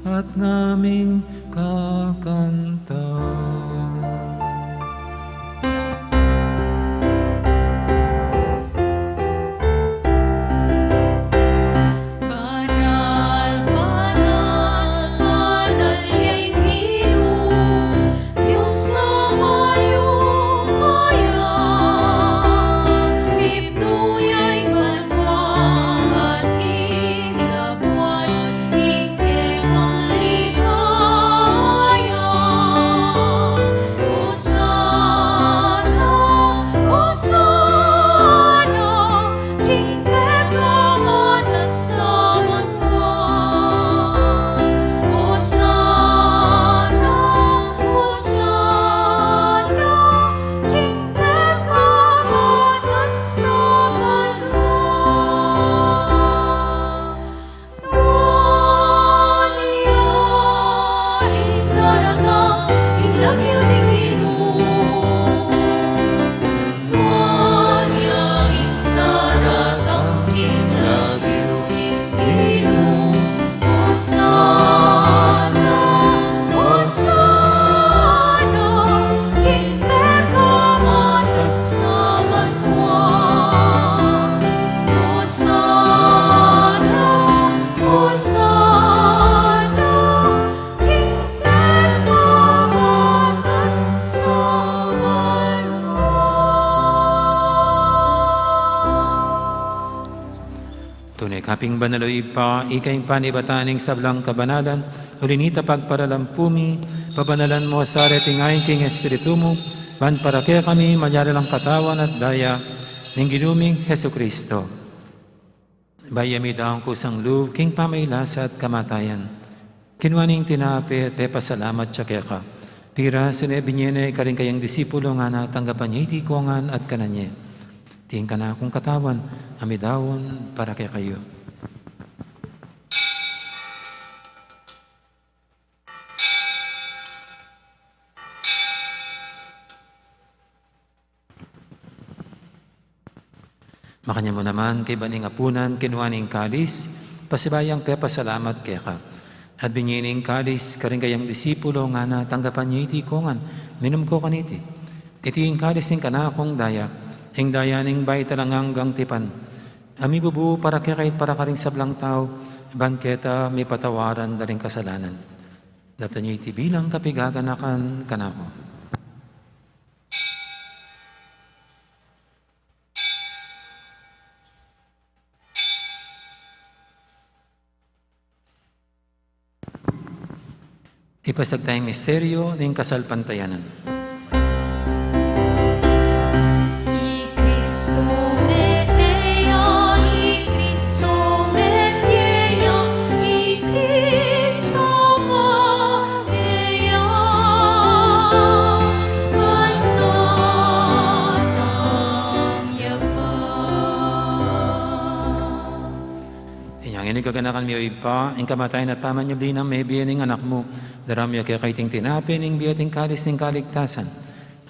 at ngaming kakanta. Banal, banal, banal ya ing Ginu, Dios a mayupaya. Mipnu ya ing banua at ing labuad, ing kekang ligaya. Osana, Osana, king pekamatas a banua. Osana, Osana, king pekamatas a banua. Nuan ya ing daratang king lagyu ning Ginu. Nuan ya ing daratang king lagyu ning Ginu. Osana, Osana, king pekamatas a banua. Osana, Osana, king pekamatas a banua. Tune ka pin banal, o Ibpa, ika ing panibatan ning sablang kabanalan, uli nita pagparalan pu mi, pabanalan mu sa reting ain king Espiritu mu, ban para kekami malyari lang katawan at daya ning Ginu ming Jesucristo. Bayu ya midaun kusang lub king pamagkasakit at kamatayan, kinua ne ing tinape, pepasalamat ya keka, pirasu ne, binye ne karing kayang disipulo, ngana, tanggapan ye iti kongan at kanan ye. Ing kanakung katawan a midaun para kekayu. Makanyan mu naman kaybat ning apunan, kinua ne ing kalis, pasibayu yang pepasalamat keka. At binye ne ing kalis karing kayang disipulo, ngana, tanggapan ye iti kongan, minum ko kaniti. Iti ing kalis ning kanakung daya, ing daya ning bayu at alang anggang tipan, a mibubu para kekayu at para karing sablang tau, ban keta mipatawaran da ring kasalanan. Daptan ye iti bilang kapiganakan kanaku. Ipasiag taya ing misteryu ning kasalpantayanan. I Kristo mete ya, i Kristo mete ya, i Kristo mete ya, at datang ya pa. Inya ngeni, gaganakan mi, o Ibpa, ing kamatayan at pamanyubli nang mebie ning Anak mu, daraun mi keka iting tinape ning bie at ing kalis ning kaligtasan.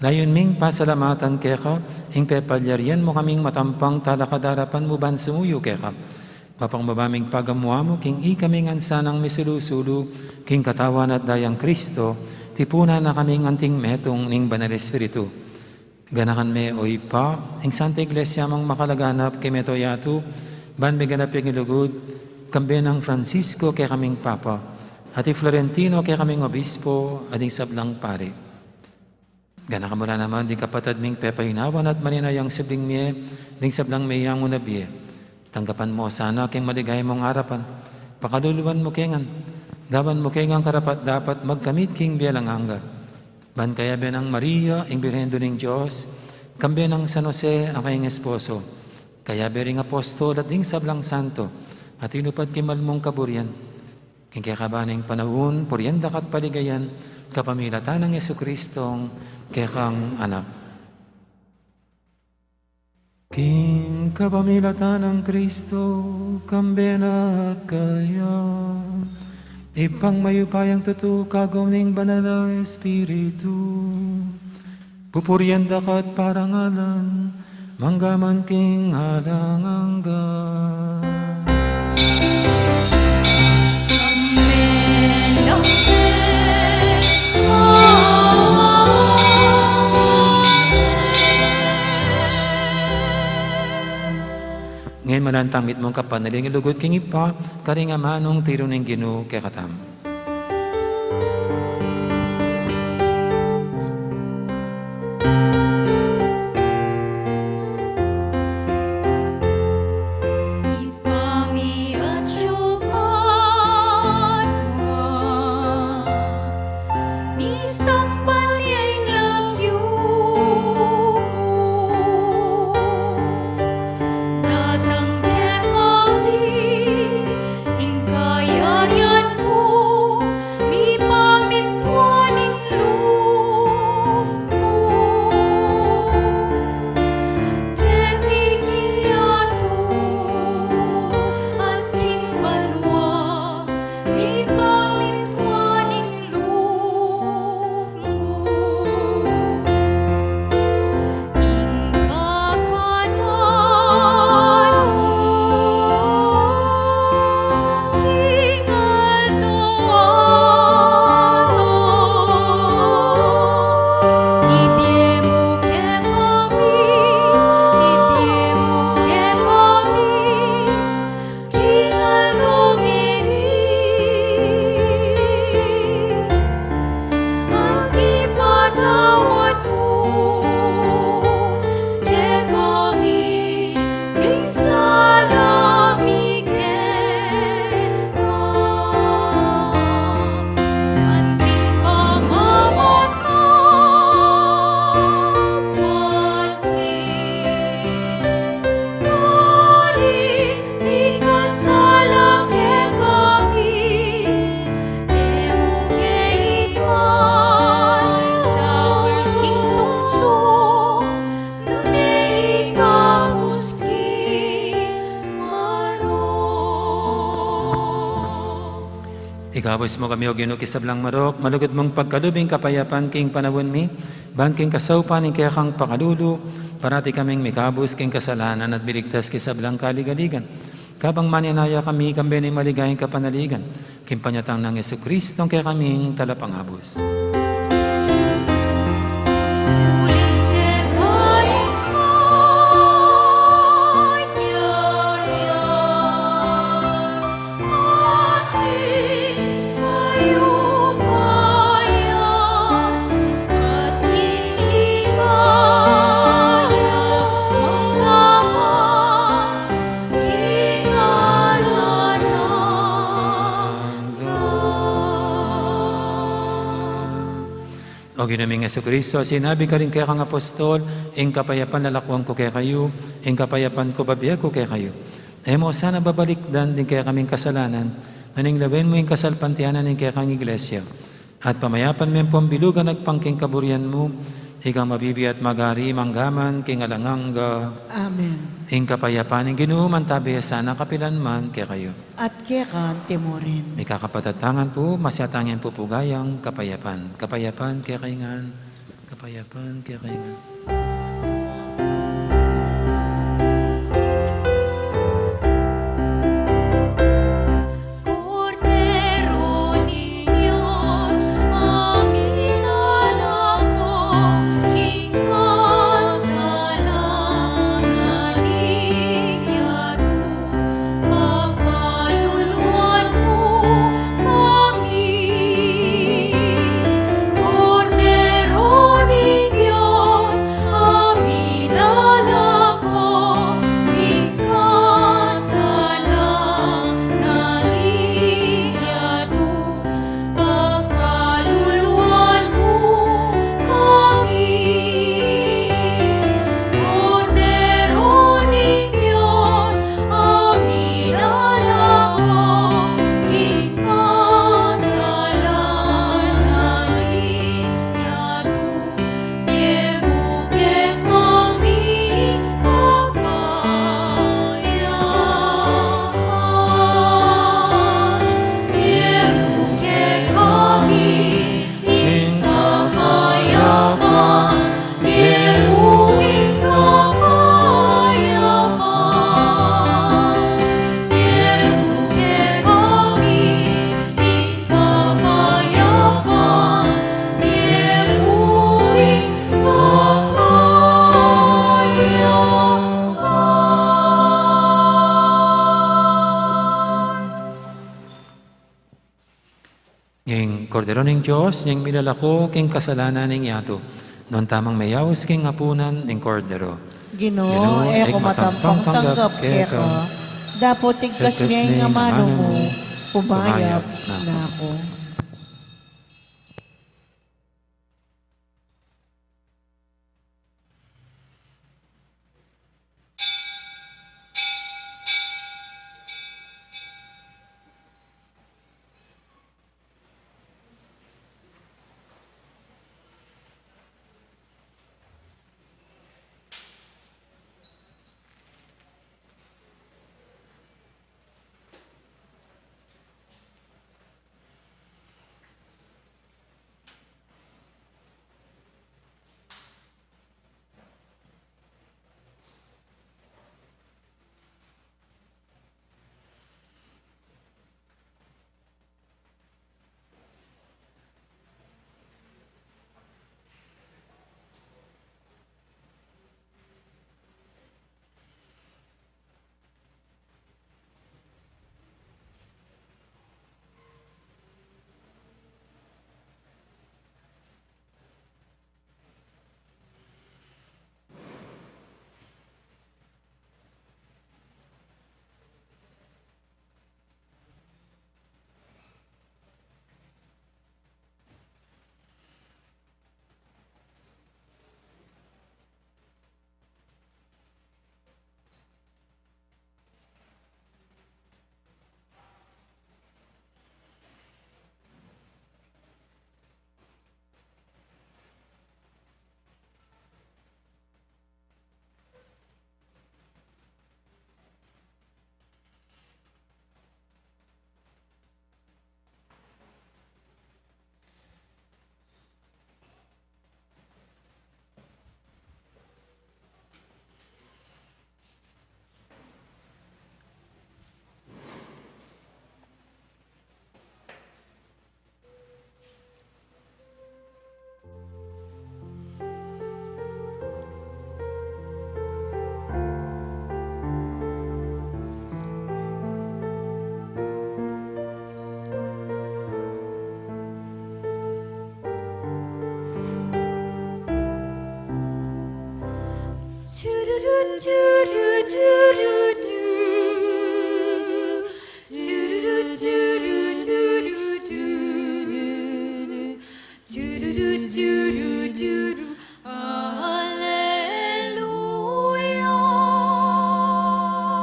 Layun ming pasalamatan keka ing pepalyarian mu kaming matampang talakad king arapan mu ban sumuyu keka. Mapakumbaba ming pagamu-amu king ikami ngan sanang misulu-sulu king katawan at dayang Kristo, tipunan na kaming anting metung ning Banal Espiritu. Ganakan me, o Ibpa, ing Santa Iglesia mung makalaganap king mabilug a yatu, ban miganap ya king lugud, kambe nang Francisco kekaming Papa, at i Florentino kekaming Obispo, at ding sablang pari. Ganakan mu la naman ding kapatad ming pepaynawan at manenaya king subling mie, ding sablang meyangu na bie. Tanggapan mu la sana king maligaya mung arapan, pakaluluan mu ke ngan, gawan mu ke ngan karapat-dapat magkamit king bie alang angga. Ban kayabe nang Maria, ing Birhen Indu ning Dios, kambe nang San Jose, a kayang esposo, kayabe ring apostol at ding sablang santo, a tinupad king mal mung kaburian, king kekaban ning panaun, purian da ka at paligayan, kapamilatan nang Jesucristong kekang Anak. King kapamilatan nang Kristo, kambe na at kaya, Ibpang mayupayang tutu, kagum ning Banal a Espiritu, pupurian da ka at parangalan, mangga man king alang angga. Amen. Ngeni, malantaw tang mitmung kapanaling lugud king Ibpa, karing amanung tiru ning Ginu kekatamu. Ikabus mu kami, O Ginu, king sablang marok, malugud mung pagkalub ing kapayapan king panaun mi, ban king kasaupan ning kekang pakalulu, parati kaming mikabus king kasalanan at miligtas king sablang kaligaligan. Kabang manenaya kami, kambe ning maligayang kapanaligan, king panyatang nang Jesucristo, a kekaming Talapangabus. O Ginu ming Jesucristo, sinabi mu karing kekang apostol, ing kapayapan lalakwan ku kekayu, ing kapayapan ku bibie ku kekayu. E mu sana babalikdan ding kekaming kasalanan, nune lawen mu ing kasalpantayanan ning kekang Iglesia. At pamayapan me ampong bilugan agpang king kaburian mu, ika a mabibie at magari mangga man king alang angga. Amen. Ing kapayapan ning Ginu mantabi ya sana kapilan man kekayu. At keka mu rin. Mikakapatad tamu ngan pu, masyatan ing pupugayang kapayapan. Kapayapan kekayu ngan. Kapayapan kekayu ngan. Kordero ning Dios, a milalako king kasalanan ning yatu, pakaluluan mu kami. Kordero ning Dios, a milalako king kasalanan ning yatu, pakaluluan mu kami. Kordero ning Dios, a milalako king kasalanan ning yatu, bie mu kekami ing kapayapan. Bie mu kekami ing kapayapan. Bie mu ing kapayapan. Bie mu kekami ing kapayapan. Bie mu ing kapayapan. Ing Kordero ning Dios, ing milalako king kasalanan ning yatu. Nuan tamung meyaus king apunan ning Kordero. Ginu, e ku matampang tanggap keka, dapot tigkas ne ing amanu mu, kumayap na ku.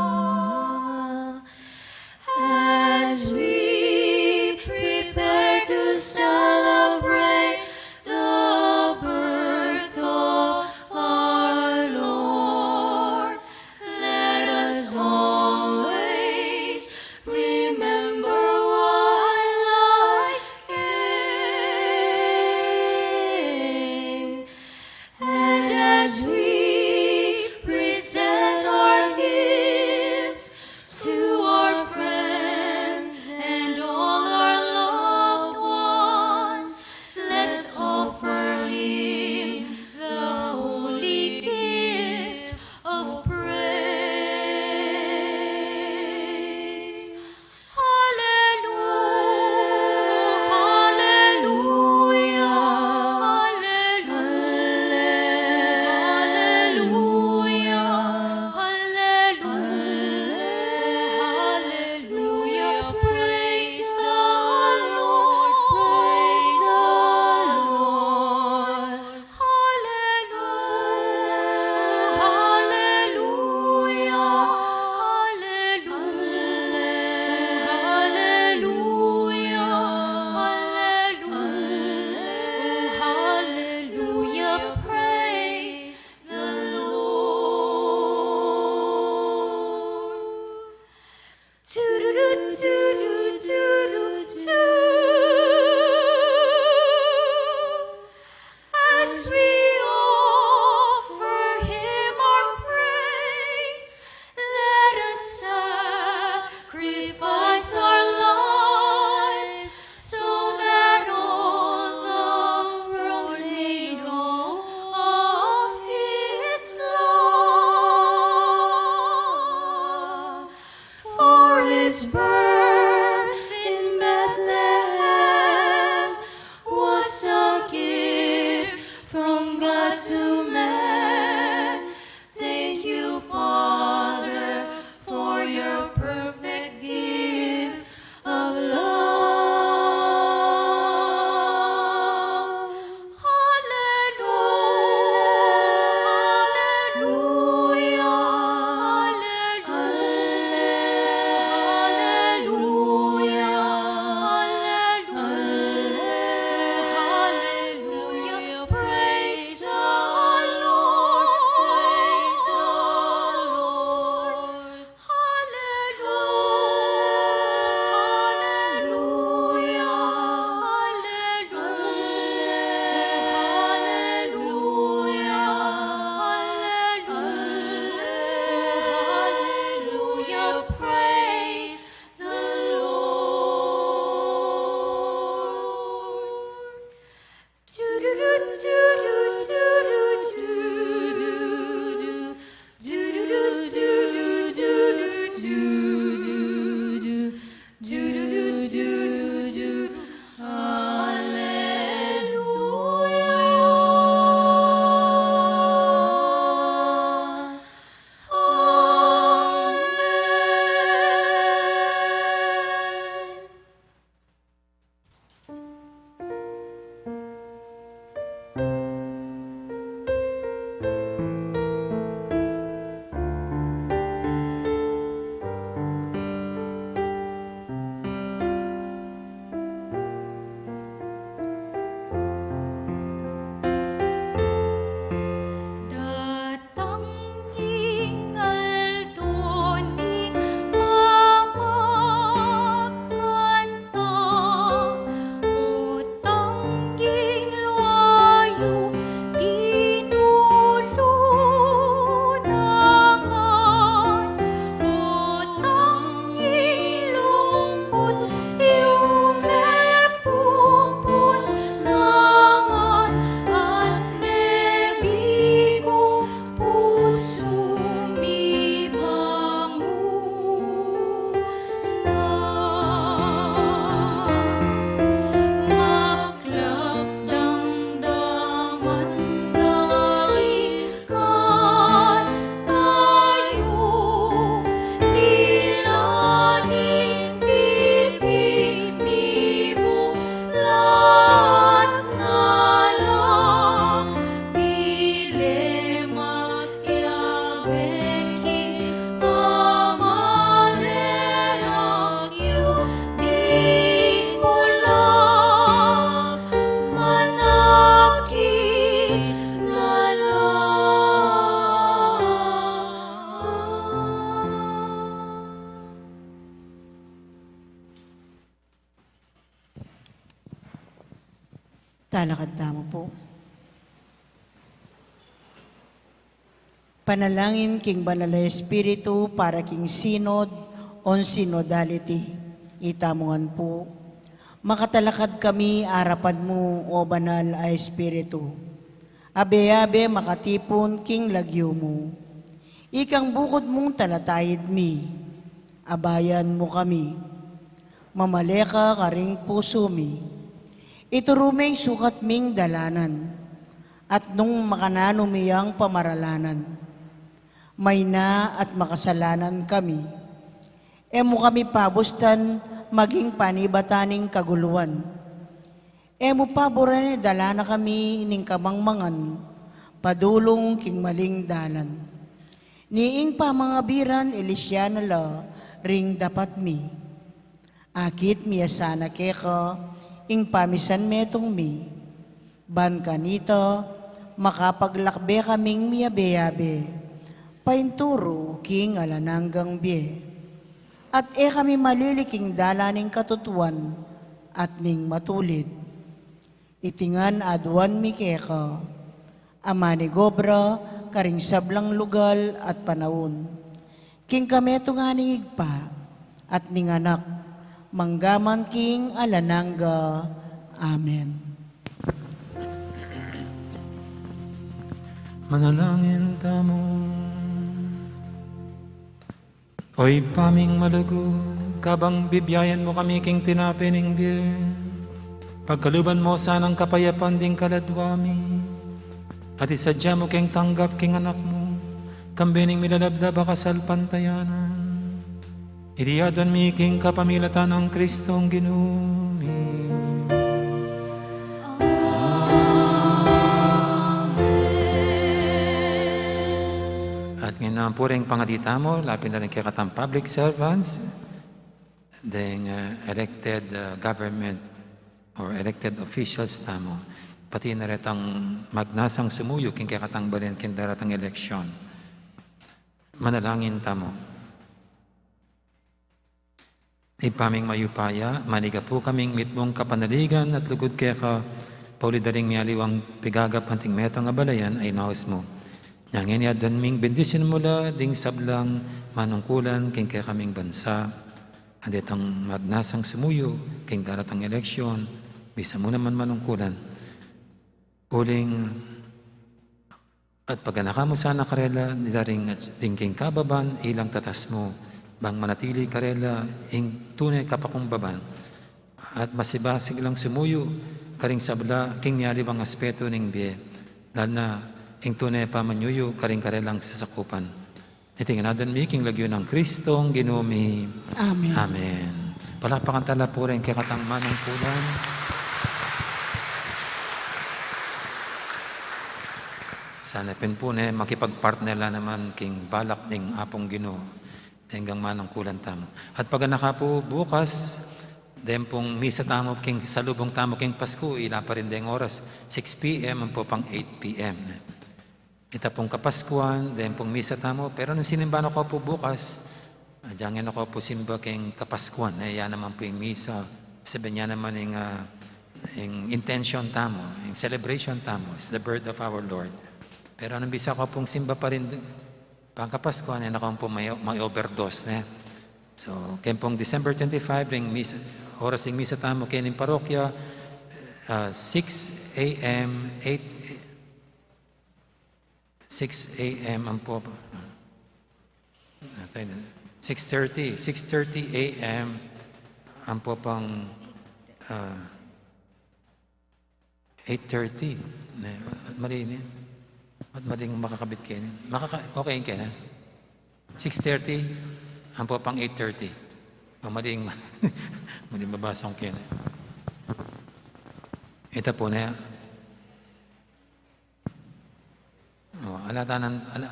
Alleluia. As we prepare to celebrate the birth of our Lord, let us always remember why life came. And as we present our gifts to our friends and all our loved ones, let's offer him the holy gift of praise. Alleluia, alleluia, alleluia, alleluia. Praise the Lord, praise the Lord. Alleluia, alleluia, alleluia, alleluia, alleluia. Praise the Lord. Doo-doo-doo, doo-doo-doo-doo. As we offer him our praise, let us sacrifice our lives so that all the world may know of his love. For his birth in Bethlehem was a gift from God to man. Thank you, Father, for your perfect gift of love. Alleluia, alleluia, alleluia, alleluia. Praise the Talakad tamu pu. Panalangin king Banal a Espiritu para king Synod on Synodality. Itamu ngan pu. Makatalakad kami arapan mu, o Banal a Espiritu. Abe-abe makatipun king lagyu mu. Ikang bukud mung talatayid mi. Abayan mu kami. Mamale ka karing pusu mi. Ituru me ing sukat ming dalanan. At nung makananu mi yang pamaralanan, mayna at makasalanan kami. E mu kami pabustan maging panibatan ning kaguluan. E mu paburan idala na kami ning kamangmangan, padulung king maling dalan. Ni ing pamangabiran ilisyan na la ring dapat mi. Akit mi ya sana keka ing pamisan metung mi. Ban kanita, makapaglakbe kaming miyabe-yabe, painturu king alang anggang bie. At e kami malili king dalan ning katutuan at ning matulid. Iti ngan aduan mi keka, a manigobra karing sablang lugal at panaun. King kametungan ning Ibpa, at ning Anak, manggaman king alang angga. Amen. Manalangin tamu. O Ibpa ming malugud, kabang bibiayan mu kami king tinape ning bie, pagkaluban mu sanang kapayapan ding kaladwa mi, at isadya mu keng tanggap king Anak mu, kambe ning milalablab a kasalpantayanan. Iti aduan mi king kapamilatan nang Kristong Ginu mi. At ngeni naman pu ring pangadi tamu, labi na ring kekatang public servants, deng, uh, elected, uh, government or elected officials tamu, pati na retang magnasang sumuyu king kekatang balen king daratang eleksyon. Manalangin tamu. Ibpa ming mayupaya, manigapu kaming mitmung kapanaligan at lugud keka, pauli da ring mialiwang pigagap anting metung a balayan a inaus mu. Nya ngeni aduan ming bendisyun mu la ding sablang manungkulan king kekaming bansa, at detang magnasang sumuyu king daratang eleksyon, bisa mu naman manungkulan. Uling at paganaka mu sana karela, ding, ding king kababan, ilang tatas mu, bang manatili karela ing tune kapakumbaban. At masibasig lang sumuyu karing sabla king mialiwang aspetu ning bie, lalu na ing tune pamanyuyu karing karelang sasakupan. Iti ngan aduan mi king lagyu nang Kristong Ginu mi. Amen. Amen. Palakpakan tala pu ring kekatang manungkulan. Sana pin pu ne makipagpartner la naman king balak ning Apung Ginu, deng manungkulan tamu. At paganaka pu bukas, deng pung misa tamu king salubung tamu king Pasku, ila pa rin deng oras, six P M ampo pang eight P M. Ita pung Kapaskuan, deng pung misa tamu, pero nung sinimba na ko pu bukas, ah, dyan na ko pu simba king Kapaskuan, e, ya naman pu ing misa, sabi niya naman ing, ah, ing intention tamu, ing celebration tamu, is the birth of our Lord. Pero nung bisa ko pung simba pa rin, pang Kapaskuan, e na ko pu may, may overdose, ne? So, keng pung December twenty-five, ring misa, oras ing misa tamu, keng parokya, ah, six A M, eight, six A M ampo, ah, six thirty, six thirty A M ampo pang, ah, eight thirty. Ne, mali ne. At maling makakabit keni. Makaka-, okay keni. Six thirty ampo pang eight thirty. O, maling, maling mabasa keni. Ita pu ne. O, ala tanan, ala,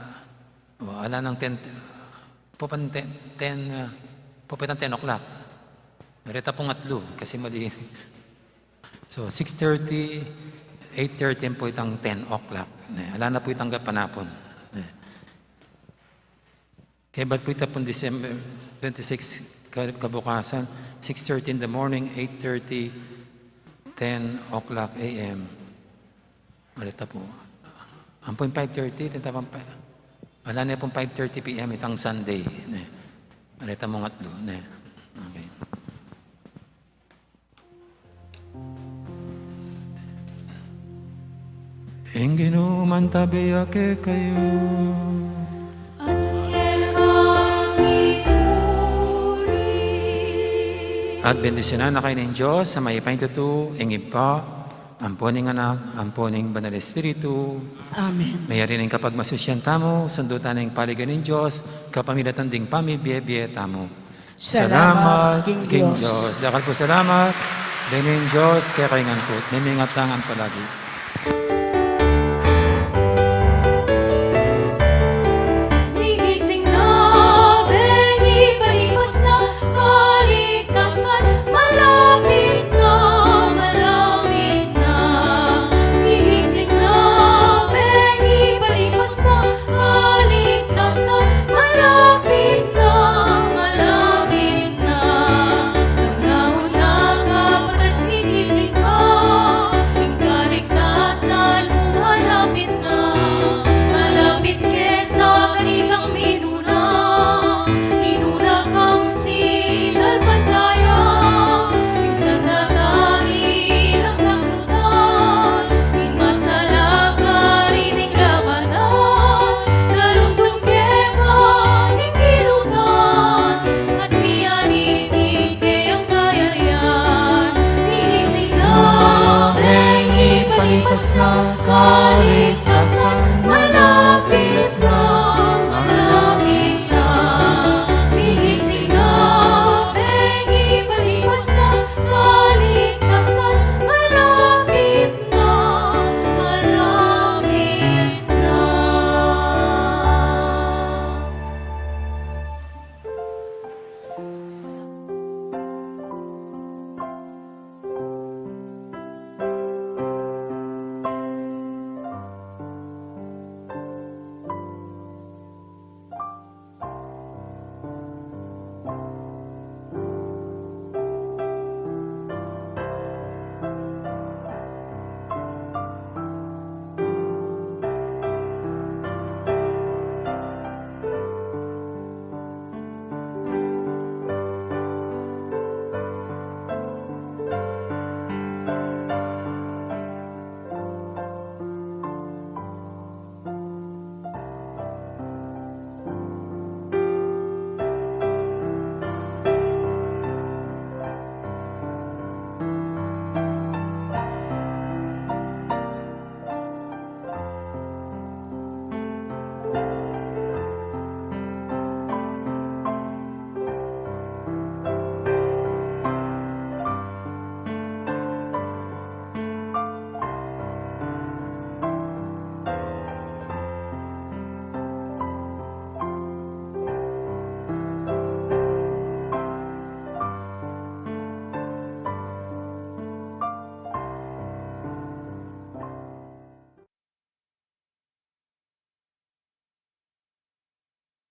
o, ala nang ten, pupan ten, ten, ah, pupan ten o'clock. Nareta pung atlu, kasi mali. So, six thirty, eight thirty pu itang ten o'clock. Ne, ala na pu itang gapanapun. Ne. Kaya bat pu ita pung December twenty-six ka-, kabukasan, six thirty in the morning, eight thirty ten o'clock a m. Areta pu. Ampo ing five thirty, ten tapan pa. Ala ne pung five thirty p m itang Sunday, ne. Areta mung atlu, ne. Okay. Ing Ginu mantabi ya kekayu. At keka rin. At bendisyunan na kayu ning Dios a mayupaya tutu, ing Ibpa, ampo ning Anak, ampo ning Banal Espiritu. Amen. Mayari ning kapagmasusyan tamu, sundu tana ing paligayan ning Dios, kapamilatan ding pamibie-bie tamu. Salamat king Dios. Dakal pung salamat. Ing Dios kekayu ngan pu, at memingat tana ngan palagi.